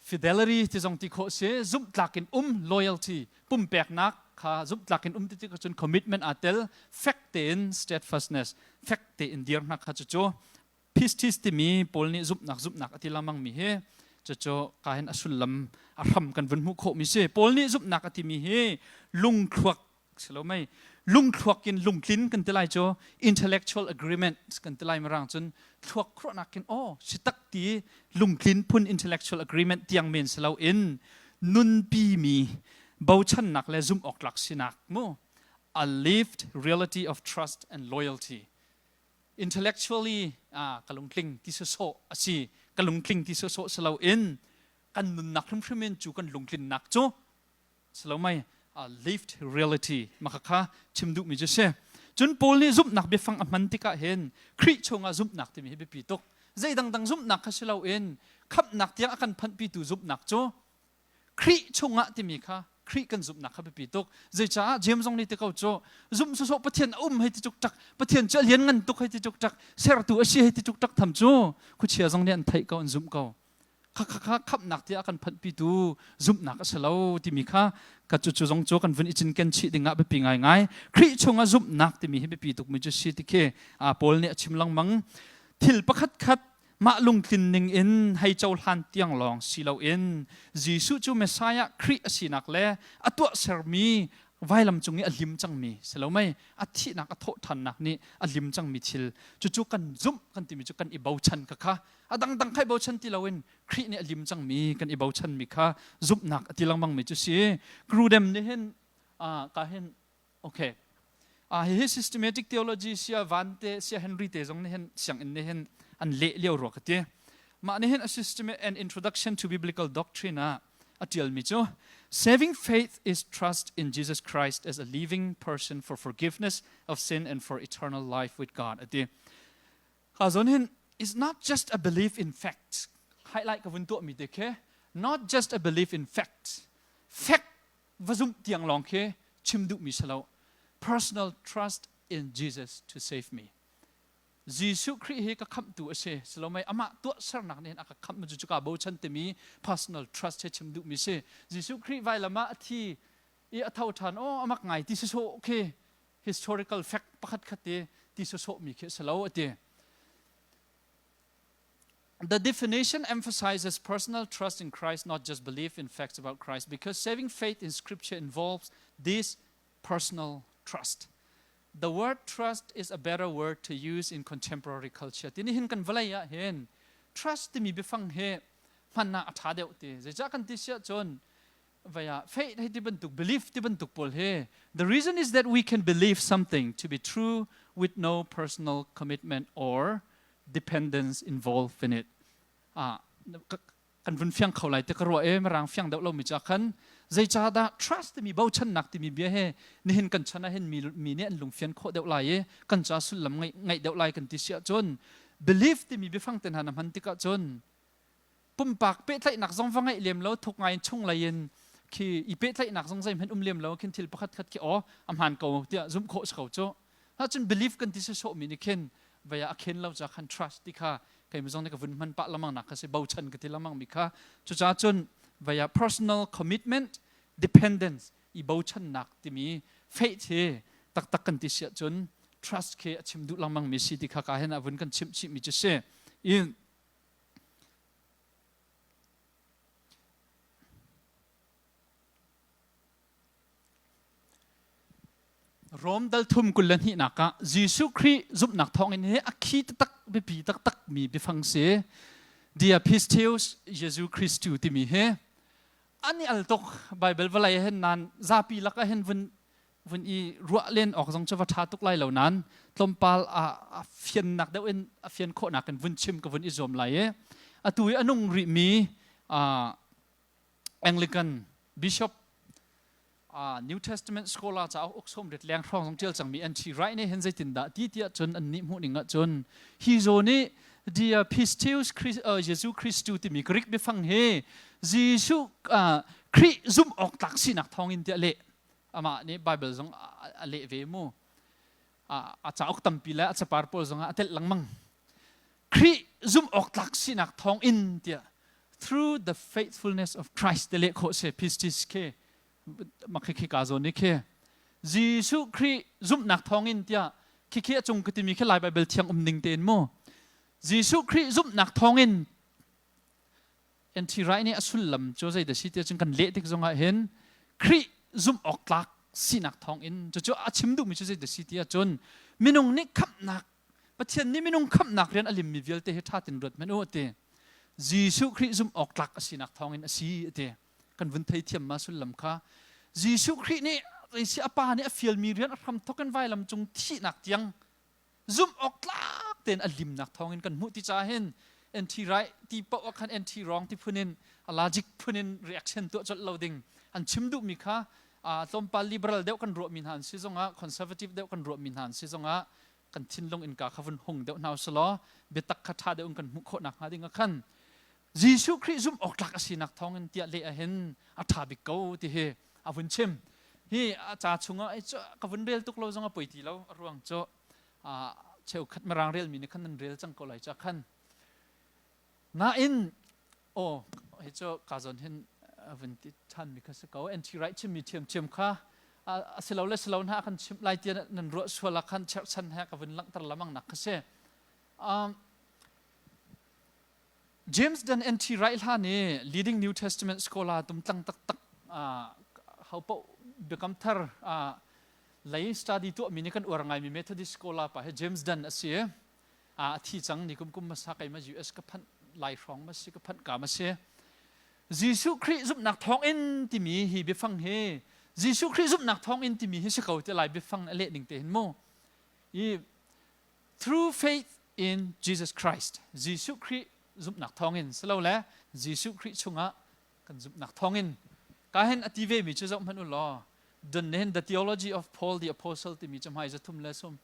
fidelity ti zong ti khawh si, zumhtlak in um, loyalty, pumpeknak. Khakha zumhtlak in um ti tik ahcun commitment aa tel, fek tein steadfastness, fek tein dir hna kha cucu pistis timi Paul nih zumhnak zumhnak a ti lengmang mi hi cucu ka hin a sullam a hram kan vun hmuh khawh mi si. Paul nih zumhnak a timi hi lungthluak silo mei lungthluak in lungtlin kan ti lai cu intellectual agreement kan ti lai mirang cun thluak khuahnak in aw si tak ti lungtlin phun intellectual agreement tiang men silo in nunpi mi bochannak le zumh awk tlak sinak mu a lived reality of trust and loyalty intellectually ka lungtling ti sawsawh a si ka lungtling ti sawsawh silo in kan nunnak hrimhrim in cu kan lungtlinnak cu Salomai lived reality maka kha chim duhmi cu si. Cun Paul nih zumhnak biafang a hman tikah hin Khrih chungah zumhnak timi hi biapi tuk. Zei dangdang zumhnak kha si loin khamhnak tiang a kan phanhpitu zumhnak cu Khrih chungah timi kha Khrih kan zumhnak kha biapi tuk. Zeicah James zong nih ti ko cu zumh sawsawh Pathian a um hei ti cuk tak Pathian cu a lian ngan tuk hei ti cuk tak sertu a si hei ti cuk tak tham cu khuachia zong nih an theih ko an zumh ko. Khakha khamhnak tiah a kan phanhpitu zumhnak a si lo timi kha ka cucu zong cu kan vun i cinken chih dingah biapi ngaingai. Khrih chungah zumhnak timi hi biapi tukmi cu si ti khi Paul nih a chim lengmang. Thil pakhat khat mah lungtlin ning in hei cohlan tiang lawng si loin Jesuh cu Messiah Khrih a sinak le a tuahsermi vailam cung i a lim cangmi si lo mei a thihnak a thawhṭhannak nih a lim cangmi thil cucu kan zumh kan timi cu kan i bochan kha kha a dangdang kha i bochan ti loin Khrih nih a lim cangmi kan i bochanmi kha zumhnak a ti lengmangmi cu si. Grudem nih hin ka hin okay hihi systematic theology sia Van te sia Henry te zong nih hin sianginn nih hin an leh lio rua ka ti. Mah nih hin a system and introduction to biblical doctrine ah a tialmi cu saving faith is trust in Jesus Christ as a living person for forgiveness of sin and for eternal life with God a ti. Ka zawn hin is not just a belief in facts. Highlight ka vun tuahmi te khi not just a belief in facts. Fact va zumh tiang lawng khi chim duhmi si lo. Personal trust in Jesus to save me. Jesuh Khrih hi ka khamhtu a si. Salomei amah tuahsernak nih hin a ka khamh cu ka bochan timi personal trust he chim duhmi si. Jesuh Khrih vailam ah a thi i a tho ṭhan oh amak ngai ti sawsawh khi historical fact pakhat khat te ti sawsawhmi khi a si lo a ti. The definition emphasizes personal trust in Christ, not just belief in facts about Christ, because saving faith in Scripture involves this personal trust. The word trust is a better word to use in contemporary culture. Tini hin kan vawlei ah hin trust timi biafang hi hman ah a ṭha deuh ti. Zeicah kan ti siah cun vei ah faith hei ti bantuk belief ti bantuk pawl hi the reason is that we can believe something to be true with no personal commitment or dependence involved in it. Ah kan vun fiang kho lai te ka ruah e mirang fiang deuh lomi cha khan zeicahdah trust timi bochannak timi bia he nihin kan chan ah hin mi, mi nih an lungfian khawh deuh lai i kan ca sullam ngaih ngaih deuh lai kan ti si ahcun belief timi biafang te hna na hman tikah cun pumpak pehtlaihnak zong va ngeih lem lo thuk ngai in chunglei in khi i pehtlaihnak zong zeihmanh um lem lo khin thil pakhat khat khi aw a hmaan ko tiah zumh khawh si ko cu cun belief kan ti sawsawh mi nih khin vei ah a khen lo ca khan trust ti kha keimah zong nih ka vun hman pah lamang nak kha si bochan ka ti lamang mi kha cucaah cun vei ah personal commitment dependence i bochannak timi faith hi taktak kan ti siah cun trust khi a chim duh lengmang mi si ti kha ka hen a vun kan chimh chih mi cu si i Rom dal thum 22 nak ah Jesuh Khrih zumhnak thawngin hi a khi taktak biapi taktak mi biafang si Dia Pisteus Jesu Christu timi hi an i al tuk Bible vawlei hin nan zapi lakah hin vun vun i ruah len awk zong cu va ṭha tuk lai lo nain tlawmpal a fiannak deuh in a fian khawhnak in vun chim ka vun i zuam lai i atu i a nung rihmi Anglican Bishop New Testament scholar cauk uk sawm rit leng hrawng zong ṭial cangmi an ṭhi right nih hin zeitindah ti tiah cun an nih hmuh ning ah cun hi zawn i Dia Pisteus Jesu Christu timi Greek biafang hi Jesuh Khrih zumh awk tlak sinak thawngin tiah leh amah nih Bible zong a leh ve mu a cauk tampi le a capar pawl zong ah a telh lengmang Khrih zumh awk tlak sinak thawng in tiah through the faithfulness of Christ te leh khawh se pistis ke makhi khi ka zawn ni khi. Jesuh Khrih zumhnak thawngin tiah khikhi a cung ka timi khi Lai Baibal thiang um ning tein mu. Jesuh Khrih zumhnak thawngin NT Wright nih a sullam cu zei dah si tiah cun kan leh tik zongah hin Khrih zumh awk tlak sinak thawngin cucu a chim duhmi cu zei dah si tiah cun minung nih khamhnak Pathian nih minung khamhnak rian a limmi vialte hi ṭha tein ruat hmanh u a ti. Jesuh Khrih zumh awk tlak a sinak thawngin a si a ti. Kan vun theithiam ma sullam kha. Jesuh Khrih nih zeisi a pa nih a fialmi rian a hramthawk in vailam cung thihnak tiang zumh awk tlak tein a limnak thawngin kan hmuh ti caah hin NT right ti paoh ah khan NT wrong ti phun in a logic phun in reaction tuah colh lo ding an chim duhmi kha tlawmpal liberal deuh kan ruahmi hna an si zongah conservative deuh kan ruahmi hna an si zongah kan thinlung innka kha vun hung deuh hna usulaw biatak kha ṭha deuh in kan hmuh khawh nakhnga ding ah khan Jesuh Khrih zumh awk tlak a sinak thawngin tiah leh ahhin a ṭha bik ko ti hi a vun chim. Hi a ca chungah ka vun rel tuk lo zong a poi ti lo a ruang cu cheukhat mirang relmi nih khan nan rel cang ko lai ca khan. Nain aw hi cu ka zawn hin a vun ti ṭhanmi kha si ko. NT Wright chimmi ṭhiamṭhiam kha a si lo le si lo hna kan chimh lai tiah nan ruah sual ah khan cherhchan he ka vun langhter lamang nak kha si. James Dunn NT Wright hlan i leading New Testament scholar tumtlang taktak ho paoh biakam thar lei study tuahmi nih kan uar ngaimi Methodist scholar pa hi James Dunn a si. A thi cang ni kum kum hmasa keimah US ka phanh lai hrawng ma si ka phanh ka ma si. Jesuh Khrih zumhnak thawngin timi hi biafang hi Jesuh Khrih zumhnak thawngin timi hi si ko ti lai biafang a leh ning te hin mu. I Through faith in Jesus Christ, Jesuh Khrih zumhnak thawngin silole Jesuh Khrih chungah kan zumhnak thawngin ka hin a ti ve mi cu zoh hmanh u law dun hin the theology of Paul the apostle timi cu hmai zathum le sum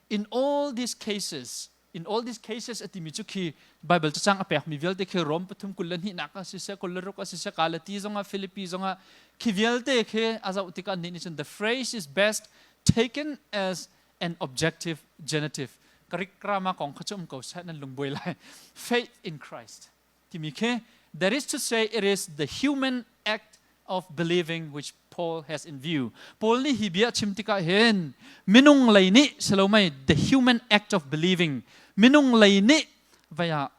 in all these cases in all these cases a timi cu khi Bible cacang a pek mi vialte khi Rom pathum 22 nak ah siseh 26 ah siseh Galati zongah Philippi zongah khi vialte khi a zoh tikah nih nih cun the phrase is best taken as an objective genitive Greek grammar kong kha cu um ko seh nan lungbuai lai faith in Christ timi khi that is to say it is the human act of believing which Paul has in view Paul nih hi bia chim tikah hin minung lei nih silomai the human act of believing minung lei nih vaya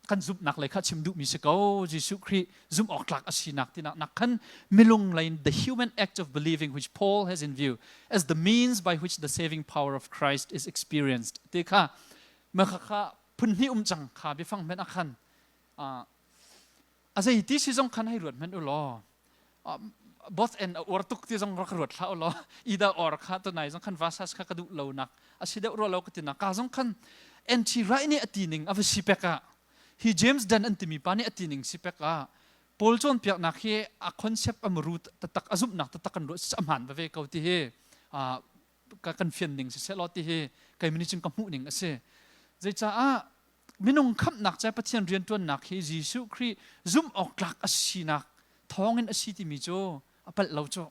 kan zumhnak lei kha chim duhmi si ko Jesuh Khrih zumh awk tlak a sinak tinak nak khan milung lei the human act of believing which Paul has in view as the means by which the saving power of Christ is experienced ti kha ma kha kha phun hnih um cang kha biafang hmenh ah khan a zei ti si zong khan hei ruat hmenh u law both and a uar tuk ti zong rak ruat hlah u law either or kha tunai zong khan vasas kha ka duh lo nak a si deuh rua lo ka ti nak ka zong khan NT Wright nih a ti ning a va si pek ah hi James Dunn an timi pa nih a ti ning si pek ah Paul cawnpiaknak hi a concept a muru taktak a zumhnak taktak kan ruah a hmaan ve ko ti hi kan fian ning si seh law ti hi keimah nih cun ka hmuh ning a si zeicaah minung khamhnak ca Pathian rianṭuannak hi Jesuh Khrih zumh awk tlak a sinak thawngin a si timi cu a palh lo cu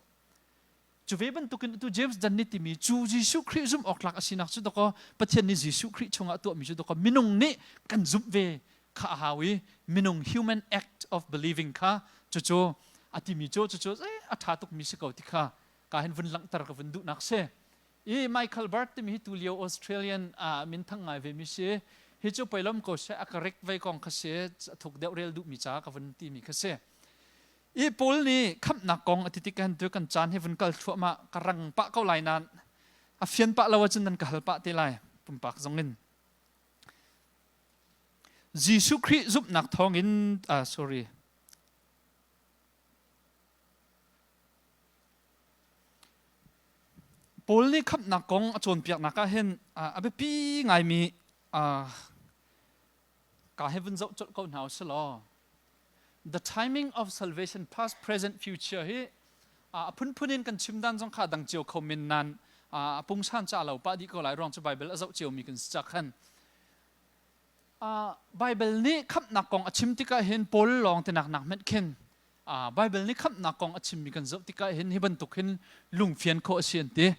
cu ve bantukin atu James Dunn nih timi cu Jesuh Khrih zumh awk tlak a sinak cu dakaw Pathian nih Jesuh Khrih chungah tuahmi cu dakaw minung nih kan zumh ve kha a hau i minung human act of believing kha cucu a timi cu cucu a ṭha tukmi si ko ti kha ka hin vun langhter ka vun duhnak si i Michael Bird timi hi tulio Australian ah minthang ngai ve mi si hi cu poilom ko se a ka rek vei kong kha si a thuk deuh rel duhmi ca ka vun timi kha si i Paul nih khamhnak kong a ti tik han tu kan caan hi vun kal thluahmah ka rang pah ko lai nan a fian pah lo ahcun nan ka hal pah te lai pumpak zong in Jesuh Khrih zumhnak thawngin sorry Paul nih khamhnak kong a cawnpiaknak ah hin a biapi ngaimi ka he vun zoh colh ko hna usih law the timing of salvation past present future hi a phunphun in kan chim dan zong kha dang cio kho men nan a pungsan ca lo pah dih ko lai ruang cu Bible a zoh cio mi kan si cak khan Bible nih khamhnak kong a chim tikah hin Paul lawng tinak nak hmanh khin Bible nih khamhnak kong a chimmi kan zoh tikah hin hi bantuk hin lungfian khawh a si an ti.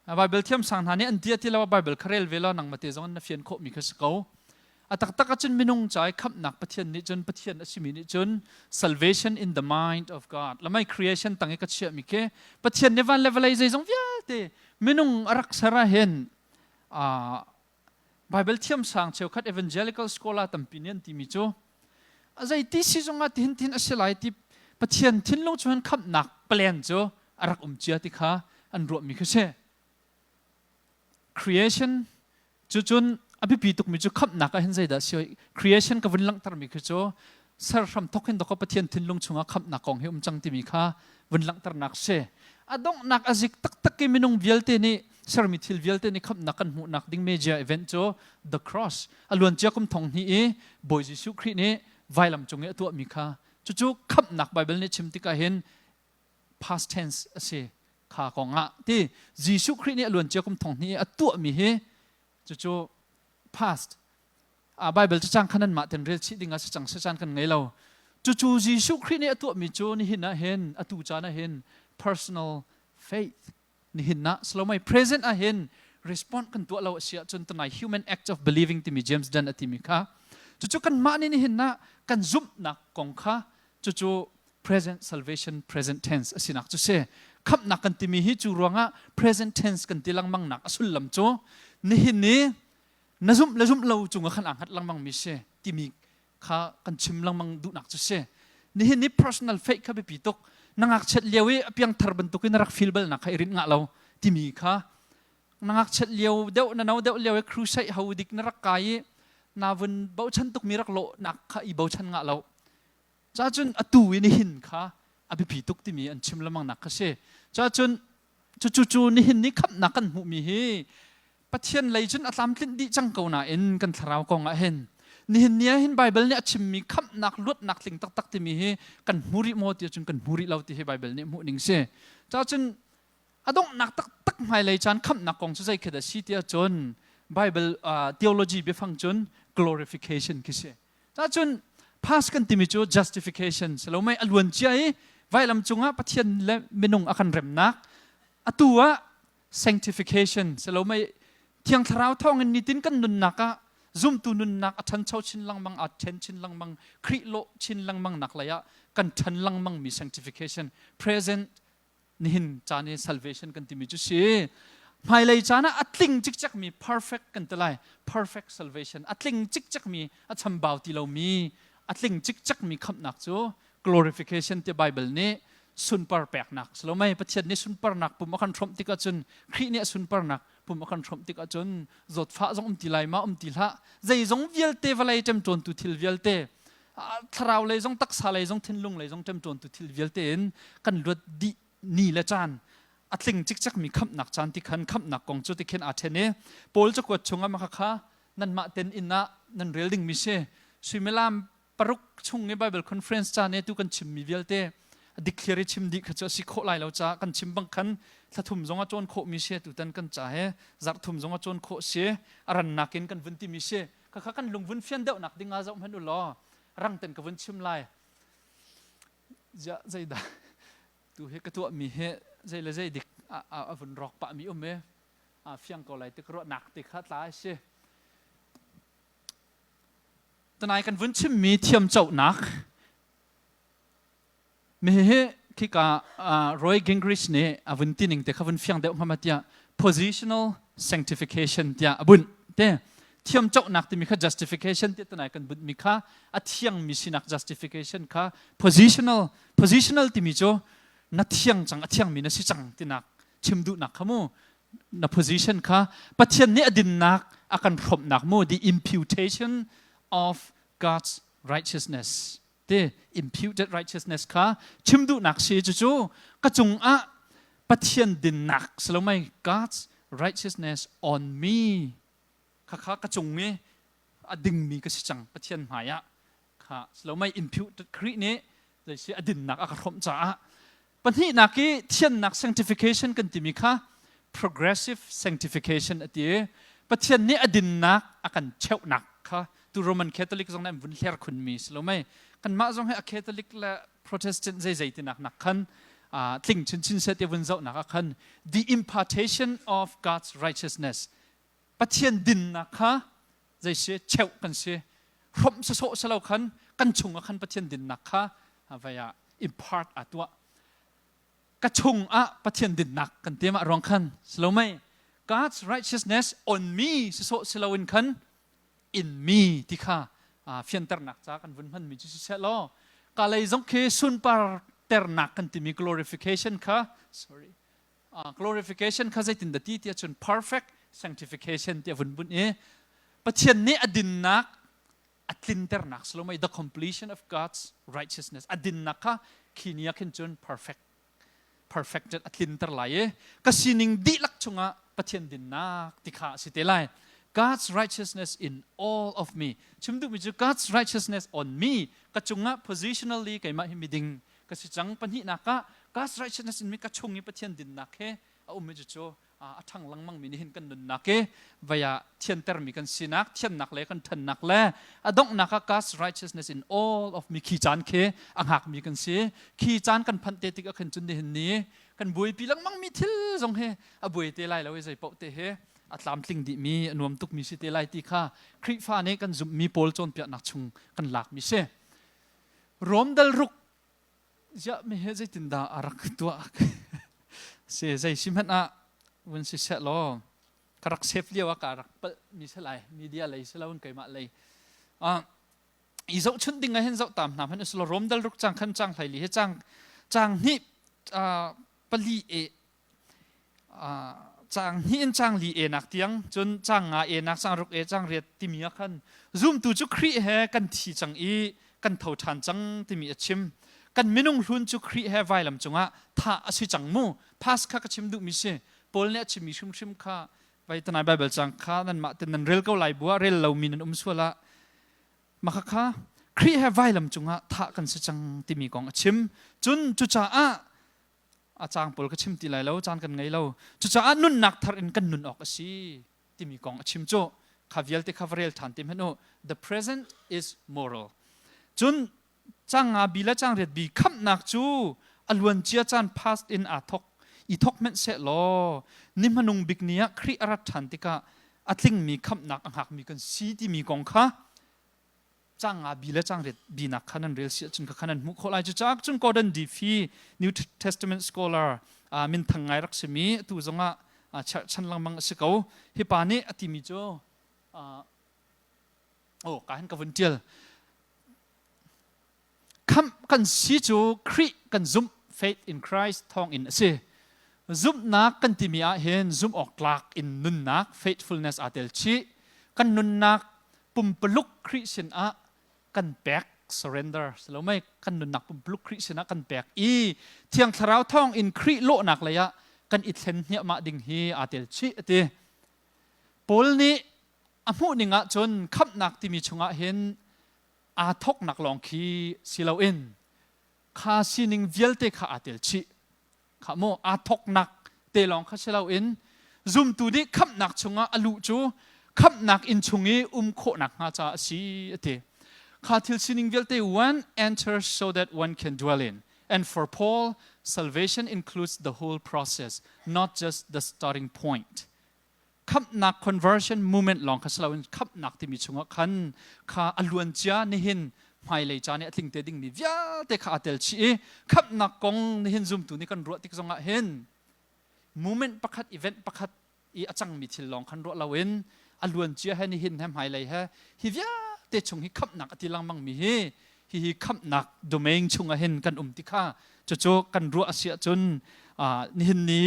Bible thiamsang hna nih an ti a ti lo Bible kha rel ve law nangmah te zong na fian khawhmi kha si ko. A taktak ahcun minung ca i khamhnak Pathian nih cun Pathian a simi nih cun salvation in the mind of God lamai creation tang i ka chiahmi khi Pathian nih van le vawlei zeizong vialte minung a rak ser ah hin Bible thiamsang cheukhat evangelical scholar tampi nih an timi cu a zei ti si zongah tihin tihin a si lai ti Pathian thinlung cu hin khamhnak plan cu a rak um cia ti kha an ruahmi khi si. Creation cu cun a biapi tukmi cu khamhnak ah hin zeidah si creation ka vun langhtermi khi cu ser hram thok hin dawk Pathian thinlung chungah khamhnak kong hi um cang timi kha vun langhternak si. A donghnak a zik taktak i minung vialte nih sermi thil vialte nih khamhnak kan hmuhnak ding major event cu the cross a luancia kum thong hnih i Bawi Jesuh Khrih nih vailam cung i a tuahmi kha cucu khamhnak Bible nih chim tikah hin past tense a si kha kong ah ti Jesuh Khrih nih a luancia kum thong hnih i a tuahmi hi cucu past a Bible cacang khan anmah ten rel chih ding ah sacang sacaan kan ngei lo. Cucu Jesuh Khrih nih a tuahmi cu nihin ah hin atu caan ah hin personal faith nihin ah salomai present ah hin respond kan tuah lo a si ahcun tunai human act of believing timi James Dunn a timi kha cucu kanmah nih nihin ah kan zumhnak kong kha cucu present salvation present tense a sinak cu si. Khamhnak kan timi hi cu ruangah present tense kan ti lengmang nak a sullam cu nihin ni na zumh le zumh lo cungah khan aa hngat lengmang mi si timi kha kan chim lengmang duhnak cu si. Nihin ni personal faith kha biapi tuk. Na ngakchiat lio i a piangthar bantukin na rak feel balnak kha i rinh ngah lo timi kha na ngakchiat lio deuh na no deuh lio i crusade ho dik na rak kai i na vun bochan tukmi rak lawhnak kha i bochan ngah lo. Cacun atu i nihin kha a biapi tuk timi an chim lengmang nak kha si. Cacun cucu cu nihin ni khamhnak kan hmuhmi hi Pathian lei cun a tlamtlinh dih cang ko nain kan thlarau kong ah hin nihin ni ah hin Bible nih a chimmi khamhnak luatnak tling taktak timi hi kan hmu rih maw ti cun kan hmu rih lo ti hi Bible nih hmuh ning si. Cacun a donghnak taktak hmailei caan khamhnak kong cu zei khi dah si ti ahcun Bible theology biafang cun glorification khi si. Cacun past kan timi cu justification si lo mei a luan cia i vailam cungah Pathian le minung a kan remnak atu ah sanctification si lo mei Thiang Thlarau thawngin nitin kan nunnak ah zumtu nunnak a ṭhancho chin lengmang a ṭhen chin lengmang Khrih lawh chin lengmang nak lei ah kan ṭhan lengmang mi sanctification present nihin caan i salvation kan timi cu si. Hmailei caan ah a tling cikcekmi perfect kan ti lai. Perfect salvation a tling cikcekmi a chambau ti lomi a tling cikcekmi khamhnak cu glorification ti Bible nih sunpar peknak si lo mei Pathian nih sunparnak pum a kan hrawmh tikah cun Khrih nih a sunparnak pum a kan hrawmh tikah cun zawtfah zong um ti lai ma um ti hlah zeizong vialte vawlei ṭemṭawntu thil vialte thlarau lei zong taksa lei zong thinlung lei zong ṭemṭawntu thil vialte in kan luat dih ni le caan a tling cikcekmi khamhnak caan ti khan khamhnak kong cu ti khin aa ṭhen i Paul cakuat chungah mah kha nanmah ten inn ah nan rel dingmi si. Suimilam 6 chung i Bible conference caan i tu kan chimmi vialte dikthliar i chim dih kha cu a si khawh lai lo caah kan chim bang khan thla thum zong a cawn khawhmi si tutan kan ca he zarh thum zong a cawn khawh si a rannak in kan vun timi si. Khakha kan lung vun fian deuhnak ding ah zoh hmanh u law rang ten ka vun chim lai. Zeidah tu hi ka tuahmi hi zei le zei dik a vun rawk pahmi um i a fiang ko lai ti ka ruahnak te kha tla a si. Tanai kan vun chimmi thiamcohnak Hihi khika Roy Gingrich nih a vun tining te kha vun fiang deuh hngama tiah positional sanctification tiah a bunh te. Thiamcohnak timi kha justification ti tunai kan bunh mi kha a thiangmi sinak justification kha positional timi cu na thiang cang a thiangmi na si cang tinak chim duhnak kha mu na position kha Pathian nih a dinnak a kan hrawmhnak mu the imputation of God's righteousness ti imputed righteousness kha chim duhnak si. Cucu ka cungah Pathian dinnak si lo mei God's righteousness on me kha kha ka cung i a dingmi ka si cang Pathian hmai ah kha si lo mei imputed Khrih nih zeisi a dinnak a ka hrawmh caah. Pahnihnak i thiannak sanctification kan timi kha progressive sanctification a ti i Pathian nih a dinnak a kan cheuhnak kha tu Roman Catholic zong nih an vun hler khunmi si lo mei kanmah zong hi a Catholic le Protestant zeizei tinak nak khan tling chinchin seh ti vun zohnak ah khan the impartation of God's righteousness Pathian dinnak kha. Zei si cheuh kan si. Hrawmh sawsawh si lo khan kan chungah khan Pathian dinnak kha vai ah impart aa tuah. Ka chungah Pathian dinnak kan ti mah ruang khan si lo mei? God's righteousness on me sawsawh si loin khan in me ti kha fianternak ca kan vun hmanmi cu siseh law ka lei zong khi sunpar ternak kan timi glorification kha, sorry, glorification kha zeitin dah ti tiah cun perfect sanctification tiah vun bunh i Pathian nih a dinnak a tlinternak salomai, the completion of God's righteousness, a dinnak kha khi ni ah khin cun perfect perfected a tlinter lai i ka sining dihlak chungah Pathian dinnak ti kha a si te lai. God's righteousness in all of me chim duhmi cu God's righteousness on me, ka cungah positionally keimah hi miding ka si cang. Pahnihnak ah God's righteousness in mi, ka chung i Pathian dinnak he a ummi cu a ṭhang lengmang mi nih hin kan nunnak i vei ah thiantermi kan sinak, thiannak le kan ṭhannak le a donghnak ah God's righteousness in all of me, khi caan khi a hngakmi kan si. Khi caan kan phanh te tik ah khin cun nihin ni kan buaipi lengmang mi thil zong hi a buai te lai lo i zei paoh te hi a tlamtling dihmi, a nuam tukmi si te lai ti kha Khrihfa nih kan zumhmi pawl cawnpiaknak chung kan lakmi si. Rom dal ruk ziah mi he zeitindah a rak tuah si zei si hmanh ah vun si seh law ka rak save lio ah ka rak palh mi si lai, media lei si lo in keimah lei i zohchunh ding ah hin zoh tam hna hmanh usilo Rom dal ruk cang khan cang hlei li hi cang cang hnih pali e Caang hnih in caang li enak tiang, cun caang nga enak, caang ruk e, caang riat timi ah khan zumtu cu Khrih he kan thi cang i kan tho ṭhan cang timi a chim. Kan minung hlun cu Khrih he vailam cungah thah a si cang mu. Pass kha ka chim duhmi si. Paul nih a chimmi hrimhrim kha vai tanai Baibal caang kha nanmah ten nan rel ko lai bu ah rel lomi nan um sual ah mah kha Khrih he vailam cungah thah kan si cang timi kong a chim. Cun cucaah a caang pawl ka chim ti lai lo, caan kan ngei lo. Cucaah nunnak thar in kan nun awk a si timi kong a chim cu kha vialte kha va rel ṭhan te hmanh u. The present is moral. Cun cang nga bi le cang riat bi, khamhnak cu a luancia caan past in aa thok i thok hmenh seh law ni hmanung bik ni ah Khrih a rat ṭhan tikah a tlingmi khamhnak a hngakmi kan si timi kong kha cang nga bi le cang riat bi nak kha nan rel si ahcun kha nan hmuh khawh lai. Cucaah cun Gordon Diffie, New Testament scholar minthang ngai rak simi, atu zongah cherhchan lengmang a si ko, hi pa nih a timi cu oh ka hin ka vun tial. Khamh kan si cu Khrih kan zumh, faith in Christ thawng in a si. Zumhnak kan timi ah hin zumh awk tlak in nunnak, faithfulness aa tel chih. Kan nunnak pumpaluk Khrih sin ah kan pek, surrender si lo mei? Kan nunnak pumpaluk Khrih sin ah kan pek i Thiang Thlarau thawng in Khrih lawhnak lei ah kan i thlen hniahmah ding hi aa tel chih a ti. Paul nih a hmuh ning ah cun khamhnak timi chungah hin aa thawknak lawng khi si loin kha sining vialte kha aa tel chih kha maw. Aa thawknak te lawng kha si loin zumtu nih khamhnak chungah a luh cu khamhnak inn chung i um khawhnak hnga caah a si a ti. Kha thil sining vialte, one enters so that one can dwell in. And for Paul, salvation includes the whole process, not just the starting point. Khamhnak conversion movement lawng kha si loin khamhnak timi chungah khan kha a luancia, nihin, hmailei caan i a tling te dingmi vialte kha aa tel chih i khamhnak kong nihin zumtu nih kan ruah tik zongah hin movement pakhat, event pakhat i a cangmi thil lawng khan ruah loin a luancia he, nihin he, hmailei he, hi vialte chung hi khamhnak a ti lengmang mi hi hihi khamhnak domain chungah hin kan um ti kha cucu kan ruah a si ahcun nihin ni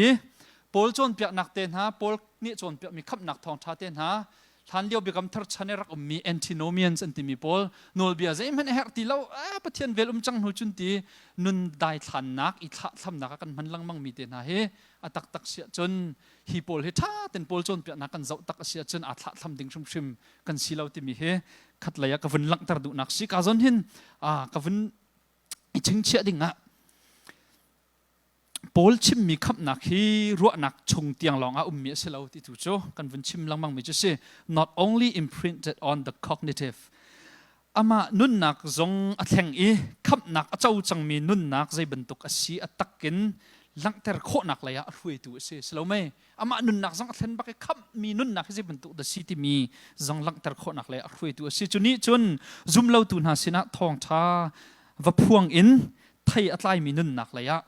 Paul cawnpiaknak te hna, Paul nih cawnpiakmi khamhnak thawngṭha te hna, hlan lio Biakam Thar chan i rak ummi antinomians an timi pawl, nawlbia zeihmanh a herh ti lo, Pathian vel um cang hnu cun ti nun daithlannak i thlahthlamnak ah kan hman lengmang mi te hna hi a taktak si ahcun hi pawl hi ṭha ten Paul cawnpiaknak kan zoh tak a si ahcun aa thlahthlam ding hrimhrim kan si lo timi hi khatlei ah ka vun langhter duhnak si. Ka zawn hin ka vun i chingchiah ding ah Paul chimmi khamhnak hi ruahnak chung tiang lawng ah ummi a si lo ti tu cu kan vun chim lengmang mi cu si. Not only imprinted on the cognitive, amah nunnak zong a thleng i khamhnak a co cangmi nunnak zei bantuk a si a takin. langhter khawhnak lei ah a hruaitu a si. Si lo mei? Amah nunnak zong a thlen bak i khamhmi nunnak hi zei bantuk dah si timi zong langhter khawhnak lei ah a hruaitu a si. Cu nih cun zumlotu hna sinah thawngṭha va phuang in thei a tlaimi nunnak lei ah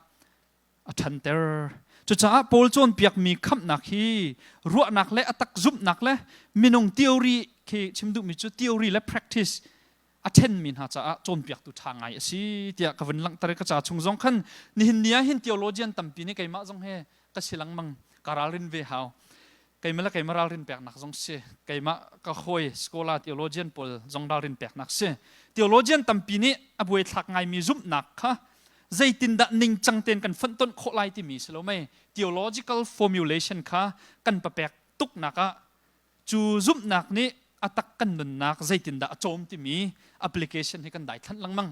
a ṭhanter. Cucaah Paul cawnpiakmi khamhnak hi ruahnak le a tak zumhnak le minung theory khi chim duhmi cu theory le practice a ṭhenmi hna caah cawnpiaktu ṭha ngai a si tiah ka vun langhter i ka ca chung zong khan nihin ni ah hin theologian tampi nih keimah zong he ka si lengmang ka ralrin ve hau. Keimah le keimah ralrin peknak zong si. Keimah ka hawi scholar theologian pawl zong ralrin peknak si. Theologian tampi nih a buaithlak ngaimi zumhnak kha zeitindah ningcang tein kan fonhtonh khawh lai timi si lo mei theological formulation kha kan papek tuknak ah cu zumhnak nih a tak kan nunnak zeitindah a cawm timi application hi kan daithlanh lengmang.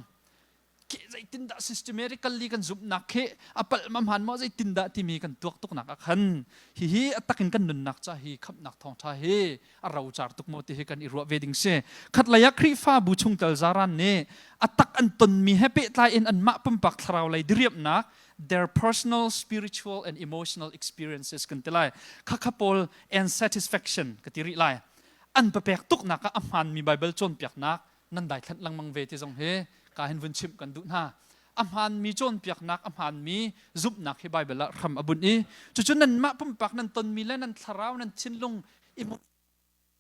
Khi zeitindah systematically kan zumhnak khi a palh ma hmaan maw zeitindah timi kan tuak tuknak ah khan hihi a takin kan nunnak ca hi khamhnak thawngṭha hi a rocar tuk maw ti hi kan i ruah ve ding si. Khatlei ah Khrihfabu chungtel zaran nih a tak an tonmi he pehtlai in anmah pumpak thlarau lei diriamhnak their personal spiritual and emotional experiences kan ti lai khakha pawl and satisfaction ka ti rih lai an papek tuknak ah a hmaanmi Bible cawnpiaknak nan daithlanh lengmang ve ti zong hi ka hin vun chimh kan duh hna. A hmaanmi cawnpiaknak, a hmaanmi zumhnak hi Bible ah hram a bunh i cucu nanmah pumpak nan tonmi le nan thlarau, nan thinlung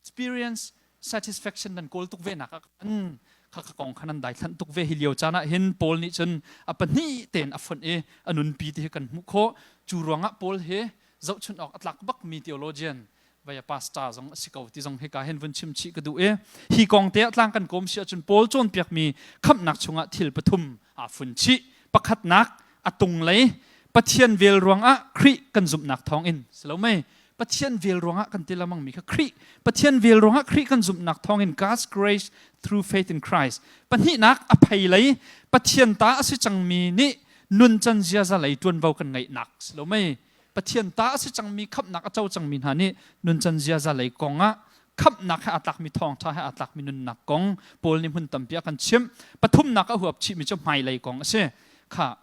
experience satisfaction nan kawl tuk ve nak ah khan kha kha kong kha nan daithlanh tuk ve. Hi lio caan ah hin Paul nih cun a pahnih tein a fonh i a nunpi ti hi kan hmuh khawh. Cu ruangah Paul hi zohchunh awk a tlak bakmi theologian vai a pastor zong a si ko ti zong hika hin vun chim chih ka duh i hi kong te ah tlang kan kawm si ahcun Paul cawnpiakmi khamhnak chungah thil pathum aa fun chih. Pakhatnak, a tunglei Pathian vel ruangah Khrih kan zumhnak thawngin si lo mei? Pathian vel ruangah kan ti lamang mi kha Khrih Pathian vel ruangah Khrih kan zumhnak thawngin, God's grace through faith in Christ. Pahnihnak, a phei lei Pathian ta a si cangmi nih nuncan ziaza lei ṭuanvo kan ngeihnak si lo mei? Pathian ta a si cangmi, khamhnak a co cangmi hna nih nuncan ziaza lei kong ah khamhnak he aa tlakmi, thawngṭha he aa tlakmi nunnak kong Paul nih hmun tampi a kan chimh. Pathumnak a huap chihmi cu hmailei kong a si. Kha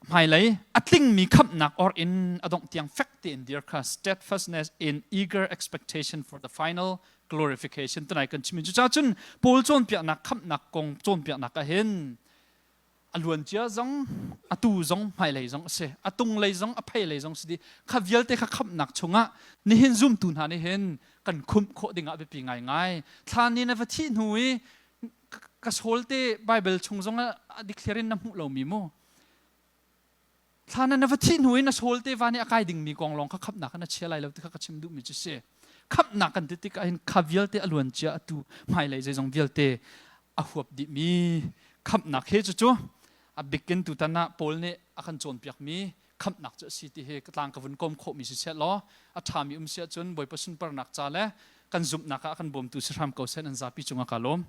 hmailei a tlingmi khamhnak or in a dongh tiang fek tein dir kha, steadfastness in eager expectation for the final glorification tunai kan chimmi. Cucaah cun Paul cawnpiaknak, khamhnak kong cawnpiaknak ah hin a luancia zong, atu zong, hmailei zong a si, a tunglei zong, a pheilei zong si dih. Kha vialte kha khamhnak chungah nihin zumtu hna nih hin kan khumh khawh dingah biapi ngaingai. Thla ni na va thih hnu i ka soul te Bible chung zong ah a dikthliar in na hmuh lomi mu. Thla na na va thih hnu i na soul te va nih a kai dingmi kong lawng kha khamhnak ah na chia lai lo ti kha ka chim duhmi cu si. Khamhnak kan ti tikah hin kha vialte a luan cia, atu, hmailei zeizong vialte a huap dihmi khamhnak he cucu a bikin tutan ah Paul nih a kan cawnpiakmi khamhnak cu a si ti hi ka tlang ka vun kawm khawhmi si seh law a ṭhami um si ahcun Bawipa sunparnak ca le kan zumhnak ah a kan bawmtu si hram ko seh. Nan zapi cungah ka lawm.